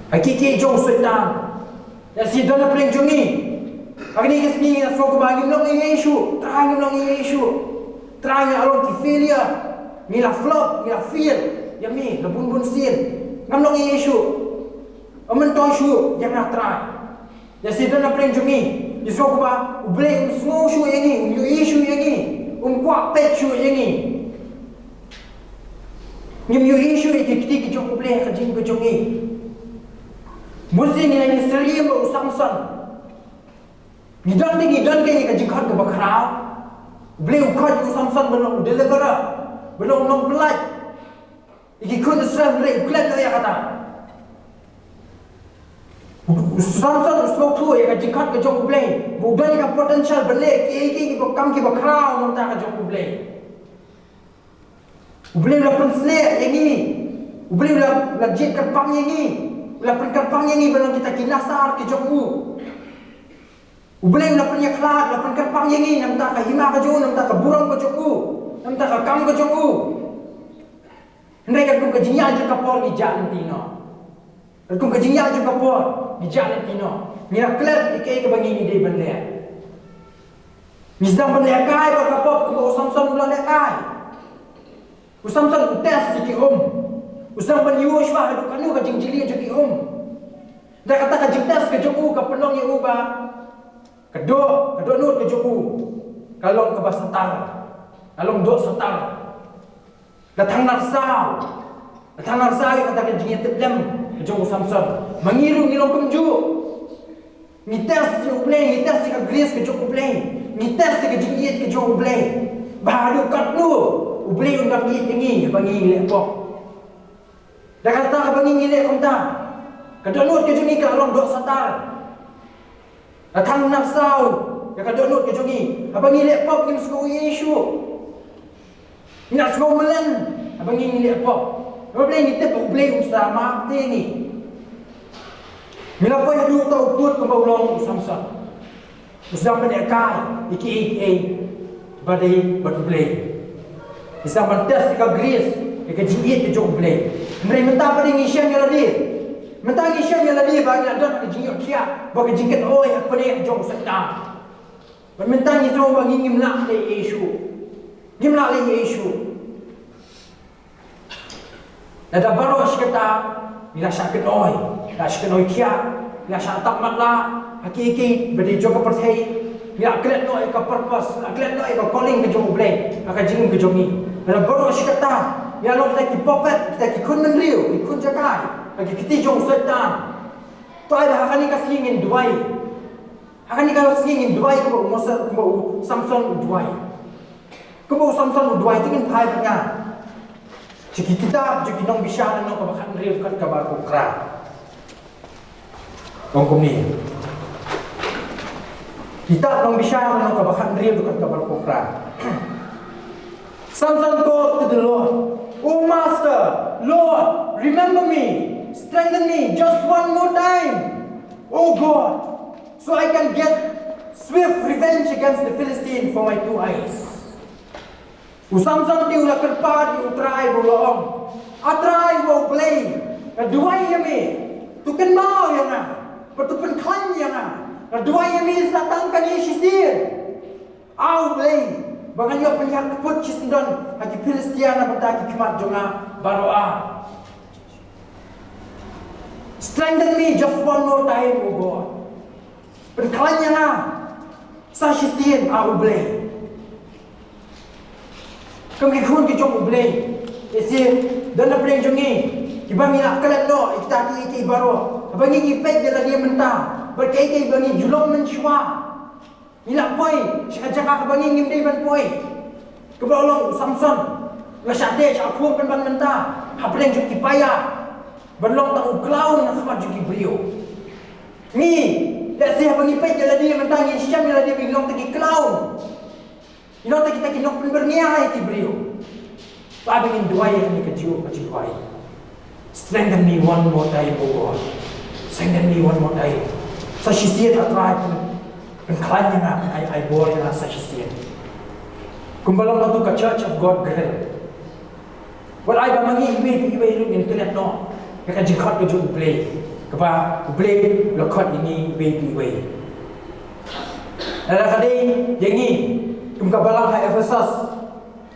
ha kiei kiei jong u Soitan. Ïa shi don na pdeng jong ngi ha kane ka sngi, ngi la sngew kumba ngim long ei ei shuh, Trai ngim long ei ei shuh. Trai ngi la long ki failure, ngi la flop, ngi la fail. Ïa me la bun bun sien, ngam long ei ei shuh. Ym myntoi shuh ïa nga Trai. Ïa shi don na pdeng jong ngi, ngi sngew kumba U Blei um sngew shuh ïa ngi, um ïohi shuh ïa ngi, um kwah peit shuh ïa ngi. Ngim ïohi shuh ïa ki kti ki jong U Blei ha ka jingim ka jong ngi. Bun sien ngi la ïasyriem bad u Samson. Ngi don te ngi don ka ïa ka jingkhot kaba khraw. U Blei u khot ïa u Samson ban long u deliverer, ban long u nongpynlait ïa ki khun Israel, hynrei u klet noh ïa kata. U Samson u sngewthuh ïa ka jingkhot ka jong U Blei, ba u don ïa ka potential ban leh kiei kiei kiba, kam kiba khraw na ka bynta ka jong U Blei. U Blei u la pynshlur ïa ngi. U Blei u la, la jied kyrpang ïa ngi. U la pynkyrpang ïa ngi ban long kita ki lasar ki jong u. U Blei u la pynïakhlad, u la pynkyrpang ïa ngi na ka bynta ka hima ka jong u, na ka bynta ka burom ka jong u, na ka bynta ka kam ka jong u. Hynrei katkum ka jingïaid jong ka por ngi jah lynti noh. Katkum ka jingïaid jong ka por ngi jah lynti noh. Ngi la klet ïa kaei kaba ngi, ngi dei ban leh. Ngi sdang ban lehkai bad ka pop kumba u Samson u la lehkai. U Samson u test ïa ki um. U sdang ban ïohi shuwa haduh katno ka jingjylliew jong ki um. Da kata ka jingtest ka jong u ka pynlong ïa u ba ka doh, ka dohnud ka jong u ka long kaba satar, ka long doh satar. La thang narsaw, la thang narsaw ïa kata ka jingïatiplem ka jong u Samson. Ma ngi ruh ngi long kumjuh. Ngi test ïa U Blei, ngi test ïa ka grace ka jong U Blei, ngi test ïa ka jingïeit ka jong U Blei. Ba haduh katno U Blei un dang ïeit ïa ngi haba ngi leh pop. Da kata haba ngi, ngi leh kumta, ka dohnud ka jong ngi ka long doh satar. La thang narsaw ïa ka dohnud ka jong ngi. Haba ngi leh pop ngim sngew ei ei shuh. Ngi la sngew mlien haba ngi, ngi leh pop. Haba Blei, ngi tip ba U Blei un sa map ïa ngi. Ngi la poi haduh uta u pud kumba u long u Samson. U sdang ban lehkai ïa kiei kiei ba dei bad U Blei. U sdang ban test ïa ka grace, ïa ka jingïeit ka jong U Blei. Hynrei mynta pat ngi shem ïa lade. Mynta ngi shem ïa lade ba ngi la don ka jingïohthiah bad ka jingkynoi ha pdeng jong u Soitan. Bad mynta ngi sngew ba ngi ngim lah leh ei ei shuh. Ngim lah leh ei ei shuh. Lada baroh shi katta ngi la shah kynoi, la shah kynoi thiah, la shah tap matlah ha kiei kiei ba dei jong ka pyrthei, ngi la klet noh ïa ka purpose, la klet noh ïa ka calling ka jong U Blei ha ka jingim ka jong ngi. Lada baroh shi katta Ïa long kita ki puppet, kita ki khun bynriew, ki khun jaka, ha ki kti jong u Soitan. To ai ba ha kane ka sngi ngin duwai. Ha kane ka sngi ngin duwai kumba u Moses, kumba u Samson u duwai. Kumba u Samson u duwai, to ngin phai bad nga sha ki kitab jong ki Nongbishar, lynnong kaba khathynriew, dkhot kaba arphew phra. Ong kumne. Kitab Nongbishar, lynnong kaba khathynriew, dkhot kaba arphew phra. Samson called to the Lord, "Oh Master, Lord, remember me, strengthen me just one more time, oh God, so I can get swift revenge against the Philistine for my two eyes." U Samson te u la kyrpad ïa U Trai bad u la ong, "A Trai, A Blei, nga duwai ïa me, to kynmaw ïa nga bad to pynkhlaiñ ïa nga. Nga duwai ïa me sa tang kane shisien, A Blei, ba ngan ïoh pynïar kput shisyndon ha ki Philistia na bynta ki khmat jong nga baroh ar. Strengthen me just one more time, oh God. Pynkhlaiñ ïa nga sa shisien, A Blei." Kum ki khun ki jong U Blei, lehse don na pdeng jong ngi kiba ngi la klet noh ïa kita kiei kiei baroh. Haba ngi, ngi peit ïa lade mynta bad kiei kiei ba ngi ju long mynshuwa, ngi la poi sha ka jaka kaba ngi ngim dei ban poi. Kaba long u Samson, la shah teh shah khum pynban mynta ha pdeng jong ki paia ban long tang u clown ha khmat jong ki briew. Ngi, lehse haba ngi peit ïa lade mynta, ngi shem ïa lade ba ngi long tang ki clown. Ngi long tang kita ki nongpynbyrngia ïa ki briew. Te ba ngin duwai ïa kane ka jingduwai, ka jingduwai, "Strengthen me one more time, oh God. Strengthen me one more time. Sa shisien, A Trai, pyn, pynkhlaiñ ïa nga, ai, ai bor ïa nga sa shisien." Kumba long hato ka Church of God Grill. Wat ai ba ma ngi iwei pa iwei ruh ngin klet noh ïa ka jingkhot ka jong U Blei, kaba U Blei u la khot ïa ngi iwei pa iwei. Lada ka dei ïa ngi kum ka balang ha Ephesus,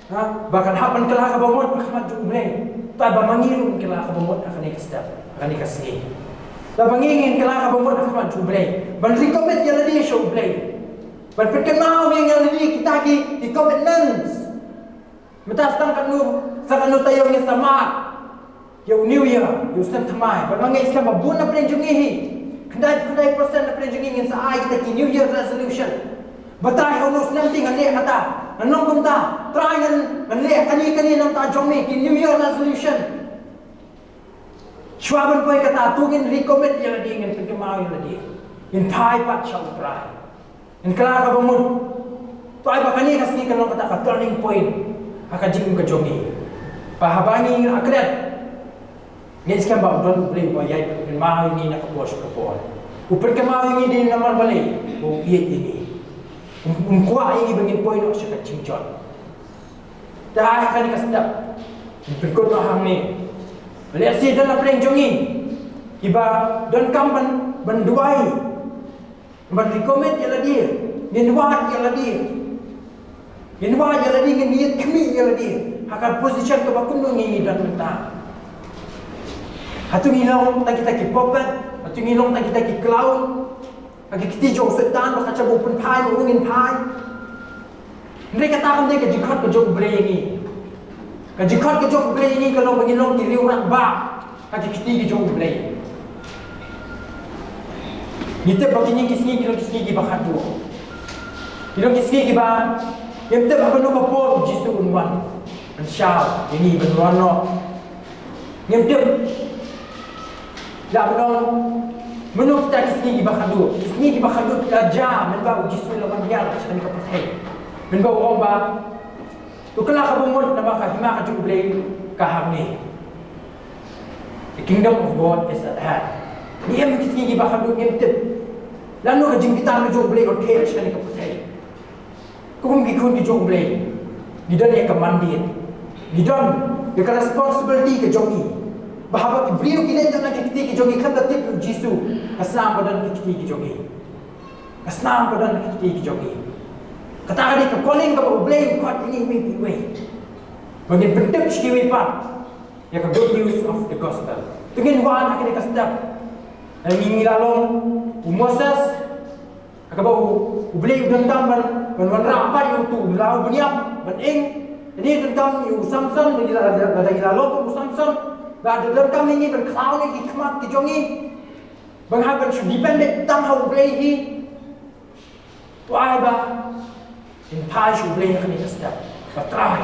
ha, ba kan hap ban kylla kaba mut ha khmat jong U Blei, te ai ba ma ngi ruh ngin kylla kaba mut ha kane ka step, ha kane ka sngi. Lada ba ngi ngin kylla kaba mut ha khmat jong U Blei, ban recommit ïa lade sha U Blei, ban pynkynmaw ïa lade kita ki, ki commitments. Mynta sa tang katno, sa katno taïew ngin sa mad ïa u New Year, ïa u snem thymmai. Bad nga ngeit skhem ba bun na pdeng jong ngi hi, khyndai, khyndai percent na pdeng jong ngi ngin sa ai kita ki New Year resolution. Ba Trai, ha une u snem te ngan leh kata, ngan long kumta. Trai, ngan, ngan leh kane, kane na ka bynta jong me, ki New Year resolution. Shuwa ban poi kata, to ngin recommit ïa lade, ngin pynkynmaw ïa lade, ngin phai pat sha U Trai, ngin kylla kaba mut. To ai ba kane ka sngi kan long kata ka turning point ha ka jingim ka jong ngi, ba haba ngi la klet, ngin skhem ba u don U Blei uba ïai pynkynmaw ïa ngi na ka por sha ka por. U pynkynmaw ïa ngi dei namar balei? Ba u ïeit ïa ngi. Um, um kwah ïa ngi ba ngin poi noh sha ka jingjot. Te ha kane ka step, ngin pynkut noh hangne. Lehse don na pdeng jong ngi kiba donkam ban, ban duwai, ban recommit ïa lade, ngin wad ïa lade. Ngin wad ïa lade, ngin ïit khmih ïa lade ha ka position kaba kumno ngi, ngi don mynta. Hato ngi long tang kita ki puppet? Hato ngi long tang kita ki clown ha ki kti jong u Soitan, ba ka jaka ba u pynphai, u ngin phai? Hynrei kata kam dei ka jingkhot ka jong U Blei ïa ngi. Ka jingkhot ka jong U Blei ïa ngi ka long ba ngin long ki riew rangbah ha ki kti ki jong U Blei. Ngi tip ba kine ki sngi ki long ki sngi kiba khatduh. Ki long ki sngi kiba, ngim tip ha kano ka por U Jisu un wan ban shaw ïa ngi, ban wan noh. Ngim tip. La ban ong, mano kita ki sngi kiba khatduh, ki sngi kiba khatduh ki la jia mynba U Jisu u la wan hiar sha kane ka pyrthei. Mynba u ong ba, to kylla kaba mut namar ka hima ka jong U Blei ka hangne. The kingdom of God is at hand. Ngi im ki sngi kiba khatduh, ngim tip lano ka jingbitar ka jong U Blei kan kheiñ sha kane ka pyrthei. Kum ki khun ki jong U Blei, ngi don ïa ka mandate, ngi don ïa ka responsibility ka jong ngi, ba haba ki briew ki leit noh na ki kti ki jong ngi, khlem da tip ïa U Jisu, ka snam ka don ha ki kti ki jong ngi. Ka snam ka don ha ki kti ki jong ngi. Kata ka dei ka calling kaba U Blei u khot ïa ngi iwei pa iwei, ba ngin pyntip sha kiwei pat ïa ka good news of the gospel. Te ngin wad ha kane ka step. Ngi, ngi la long u Moses, ha kaba U, U Blei u donkam ban, ban wanrah pat ïa uto u law bniap ban ing. Ngi donkam ïa u Samson, ngi la, la, la, ngi la long kum u Samson. Ba donkam ïa ngi ban khlaw ïa ki khmat ki jong ngi. Ba ngin hap ban shu depend tang ha U Blei hi. To ai ba ngin phai sha U Blei ha kane ka step. Ba Trai,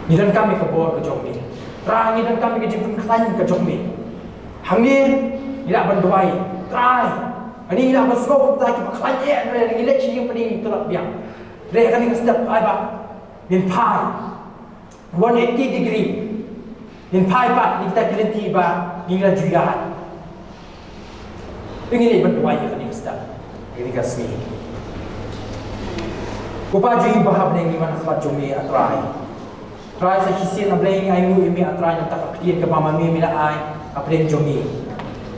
ngi donkam ïa ka bor ka jong me. Trai, ngi donkam ïa ka jingpynkhlaiñ ka jong me. Hangne ngi lah ban duwai. Trai, hangne ngi lah ban sngewthuh kumta kiba khlaiñ eh, hynrei ngi leit sha ïing pat ngi tulop biang. Hynrei ha kane ka step ai ba ngin phai one eighty degree. Ngin phai pat na kita ki lynti ba ngi la ju ïaid. Te ngin leit ban duwai ha kane ka step, ha kane ka sngi. Ko Pa jong ngi ba ha bneng, ngi wan ha khmat jong me, A Trai. Trai, sa shisien, A Blei, ngi ainguh ïa me, A Trai, na kata ka ktien kaba ma me me la ai hapdeng jong ngi.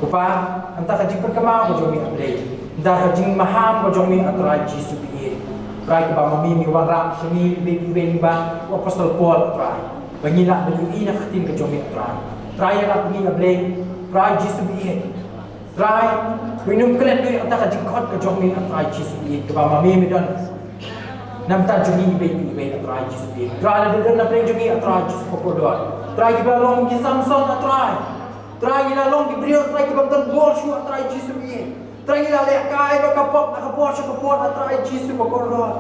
Ko Pa, na kata ka jingpynkynmaw ka jong me, A Blei, na kata ka jingmaham ka jong me, A Trai Jisu baieit. Trai, kaba ma me me wanrah sha ngi iwei pa iwei lyngba u Apostol Paul, A Trai, ba ngin lah ban ïohi na ka ktien ka jong me, A Trai. Trai, ïarap ïa ngi, A Blei, Trai Jisu baieit. Trai, ba ngin ym klet ruh ïa kata ka jingkhot ka jong me, A Trai Jisu baieit, kaba ma me me don na ka bynta jong ngi iwei pa iwei, A Trai Jisu baieit. Trai, lada don na pdeng jong ngi, A Trai Jisu bakordor, Trai, kiba long ki Samson, A Trai. Trai, ngi la long ki briew, Trai, kiba ym don bor shuh, A Trai Jisu baieit. Trai, ngi la lehkai bad ka pop na ka por sha ka por, A Trai Jisu bakordor.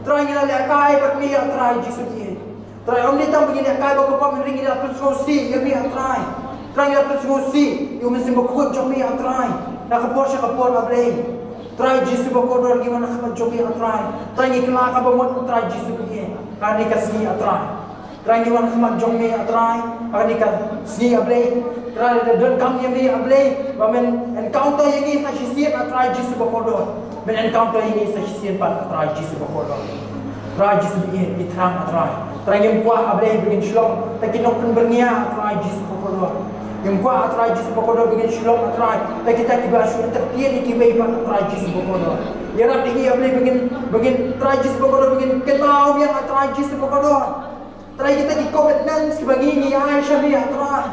Trai, ngi la lehkai bad me, A Trai Jisu baieit. Trai, ym dei tang ba ngi lehkai bad ka pop, hynrei ngi la pynsngewsih ïa me, A Trai. Trai, ngi la pynsngewsih ïa u Mynsiem Bakhuid jong me, A Trai, na ka por sha ka por, A Blei. Trai Jisu bakordor, ngi wan ha khmat jong me, A Trai. Trai, ngi kylla kaba mut, A Trai Jisu baieit, ha kane ka sngi, A Trai. Trai, ngi wan ha khmat jong me, A Trai, ha kane ka sngi, A Blei. Trai, lada donkam ïa me, A Blei, ba men encounter ïa ngi sa shisien, A Trai Jisu bakordor. Men encounter ïa ngi sa shisien pat, A Trai Jisu bakordor. Trai Jisu baieit, ngi thrang, A Trai. Trai, ngim kwah, A Blei, ba ngin shu long tang ki nongpynbyrngia, A Trai Jisu bakordor. Ngim kwah, A Trai Jisu bakordor, ba ngin shu long, A Trai, tang kita kiba shu entertain ïa kiwei pat, A Trai Jisu bakordor. Ïarap ïa ngi, A Blei, ba ngin, ba ngin, Trai Jisu bakordor, ba ngin kynmaw biang, A Trai Jisu bakordor. Trai, kita ki commitments kiba ngi, ngi ai sha me, A Trai.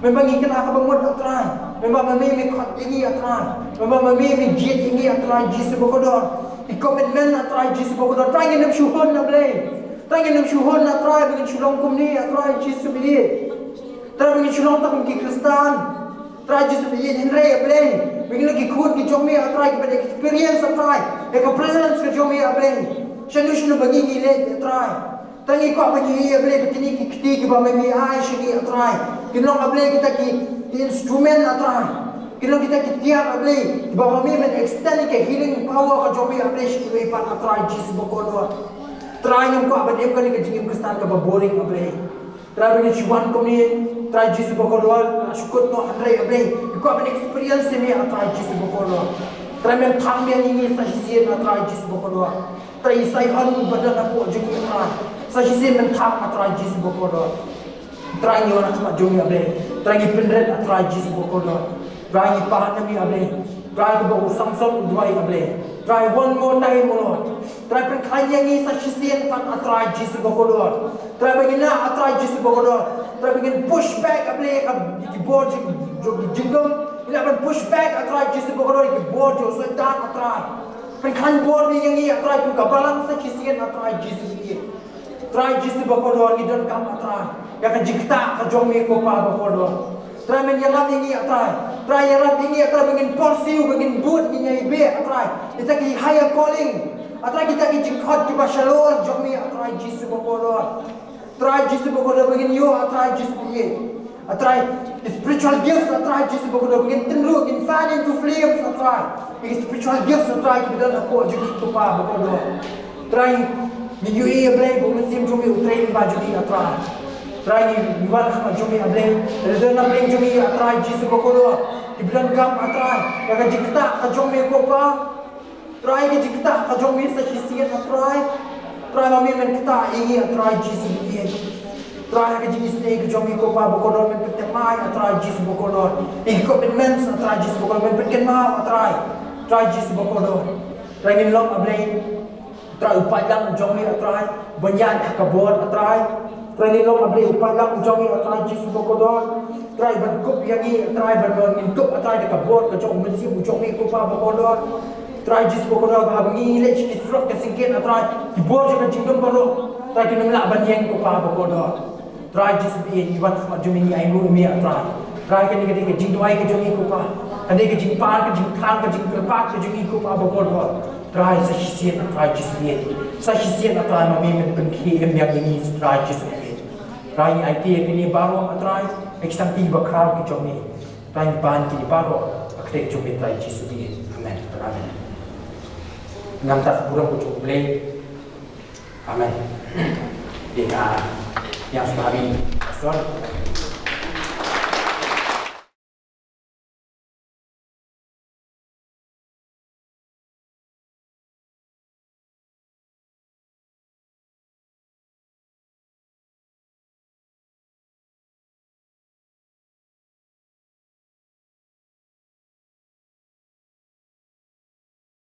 Mynba ngi kylla kaba mut, A Trai. Mynba ma me me khot ïa ngi, A Trai. Mynba ma me me jied ïa ngi, A Trai Jisu bakordor. Ki commitment, A Trai Jisu bakordor. Trai, ngin ym shu hun, A Blei. Trai, ngin ym shu hun, A Trai, ba ngin shu long kumne, A Trai Jisu baieit. Trai, ba ngin shu long tang kum ki Khristan, Trai Jisu baieit, hynrei, A Blei, ba ngin long ki khun ki jong me, A Trai, kiban experience, A Trai, ïa ka presence ka jong me, A Blei. Shano shano ba ngi, ngi leit, A Trai. Trai, ngi kwah ba ngi ïohi, A Blei, ba kine ki kti kiba me me ai sha ngi, A Trai, kin long, A Blei, kita ki, ki instrument, A Trai. Kin long kita ki tiar, A Blei, kiba ma me men extend ïa ka healing power ka jong me, A Blei, sha kiwei pat, A Trai Jisu bakordor. Trai, ngim kwah ban im kane ka jingim Khristan kaba boring, A Blei. Trai, ba ngin shu wan kumne, Trai Jisu bakordor, la shu kut noh, hynrei, A Blei, ngi kwah ban experience ïa me, A Trai Jisu bakordor. Trai, men thang biang ïa ngi sa shisien, A Trai Jisu bakordor. Trai, i Saihon ba don hapoh jong ngi, A Trai, sa shisien men thang, A Trai Jisu bakordor. Trai, ngi wan ha khmat jong me, A Blei. Trai, ngi pynrit, A Trai Jisu bakordor. Trai, ngi pan ïa me, A Blei. Trai, kumba u Samson u duwai, A Blei. Trai, one more time, O Lord. Trai, pynkhlaiñ ïa ngi sa shisien pat, A Trai Jisu bakordor. Trai, ba ngin lah, A Trai Jisu bakordor. Trai, ba ngin push back, A Blei, ka, ki bor jing, jong, jingdum. Ngin lah ban push back, A Trai Jisu bakordor, ki bor jong u Soitan, A Trai. Pynkhlaiñ bor ïa ngi, A Trai, kum ka balang sa shisien, A Trai Jisu. Trai Jisu bakordor, ngi donkam, A Trai, ïa ka jingktah ka jong me, ko Pa bakordor. Trai, men ïalam ïa ngi, A Trai. Trai, ïalam ïa ngi, A Trai, ba ngin pursue, ba ngin bud, ngin ïai beh, A Trai, kita ki higher calling, A Trai, kita ki jingkhot kiba shalor jong me, A Trai Jisu bakordor. Trai Jisu bakordor, ba ngin ïoh, A Trai Jisu baieit. A Trai, ki spiritual gifts, A Trai Jisu bakordor, ba ngin tynruh, ngin fan into flames, A Trai, ki spiritual gifts, A Trai, kiba don hapoh jong ngi, ko Pa bakordor. Trai, ngi ïohi, A Blei, ba u Mynsiem jong me u trei lyngba jong ngi, A Trai. Trai, ngi, ngi wan ha khmat jong me, A Blei, lada don na pdeng jong ngi, A Trai Jisu bakordor, kiba donkam, A Trai, ïa ka jingktah ka jong me, ko Pa. Trai, ka jingktah ka jong me sa shisien, A Trai. Trai, ma me men ktah ïa ngi, A Trai Jisu baieit. Trai, ka jingisynei ka jong me, ko Pa bakordor, men pynthymmai, A Trai Jisu bakordor. Ïa ki commitments, A Trai Jisu bakordor, men pynkynmaw, A Trai, Trai Jisu bakordor. Trai, ngin long, A Blei, Trai, u paidlang jong me, A Trai, ban ïaid ha ka bor, A Trai. Trai, ngin long, A Blei, u paidlang jong me, A Trai Jisu bakordor. Trai, ban kup ïa ngi, A Trai, ban, ban ngin kup, A Trai, da ka bor ka jong u Mynsiem u jong me, ko Pa bakordor. Trai Jisu bakordor, ba haba ngi leit sha ki surok ki syngkien, A Trai, ki bor jong ka jingdum baroh Trai, ki nang lah ban ïeng ko Pa bakordor. Trai Jisu, ngi wan ha khmat jong me, ngi ainguh ïa me A Trai. Trai, kane ka dei ka jingduwai ka jong ngi ko Pa. Ka dei ka jingpar, ka jingthrang, ka jingkyrpad ka jong ngi ko Pa bakordor. Trai, sa shisien A Trai Jisu, sa shisien A Trai, ma me men pynkhie em ïa ngi A Trai Jisu. Trai, ngi aiti ïa kine baroh A Trai, ïa ki samti bakhraw ki jong me. Trai, ngi pan kine baroh ha ka kyrteng jong me Trai Jisu. Amen. Amen. Nangta burom ka jong U Blei. Amen. Ïa, ïa sngewbha, Pastor.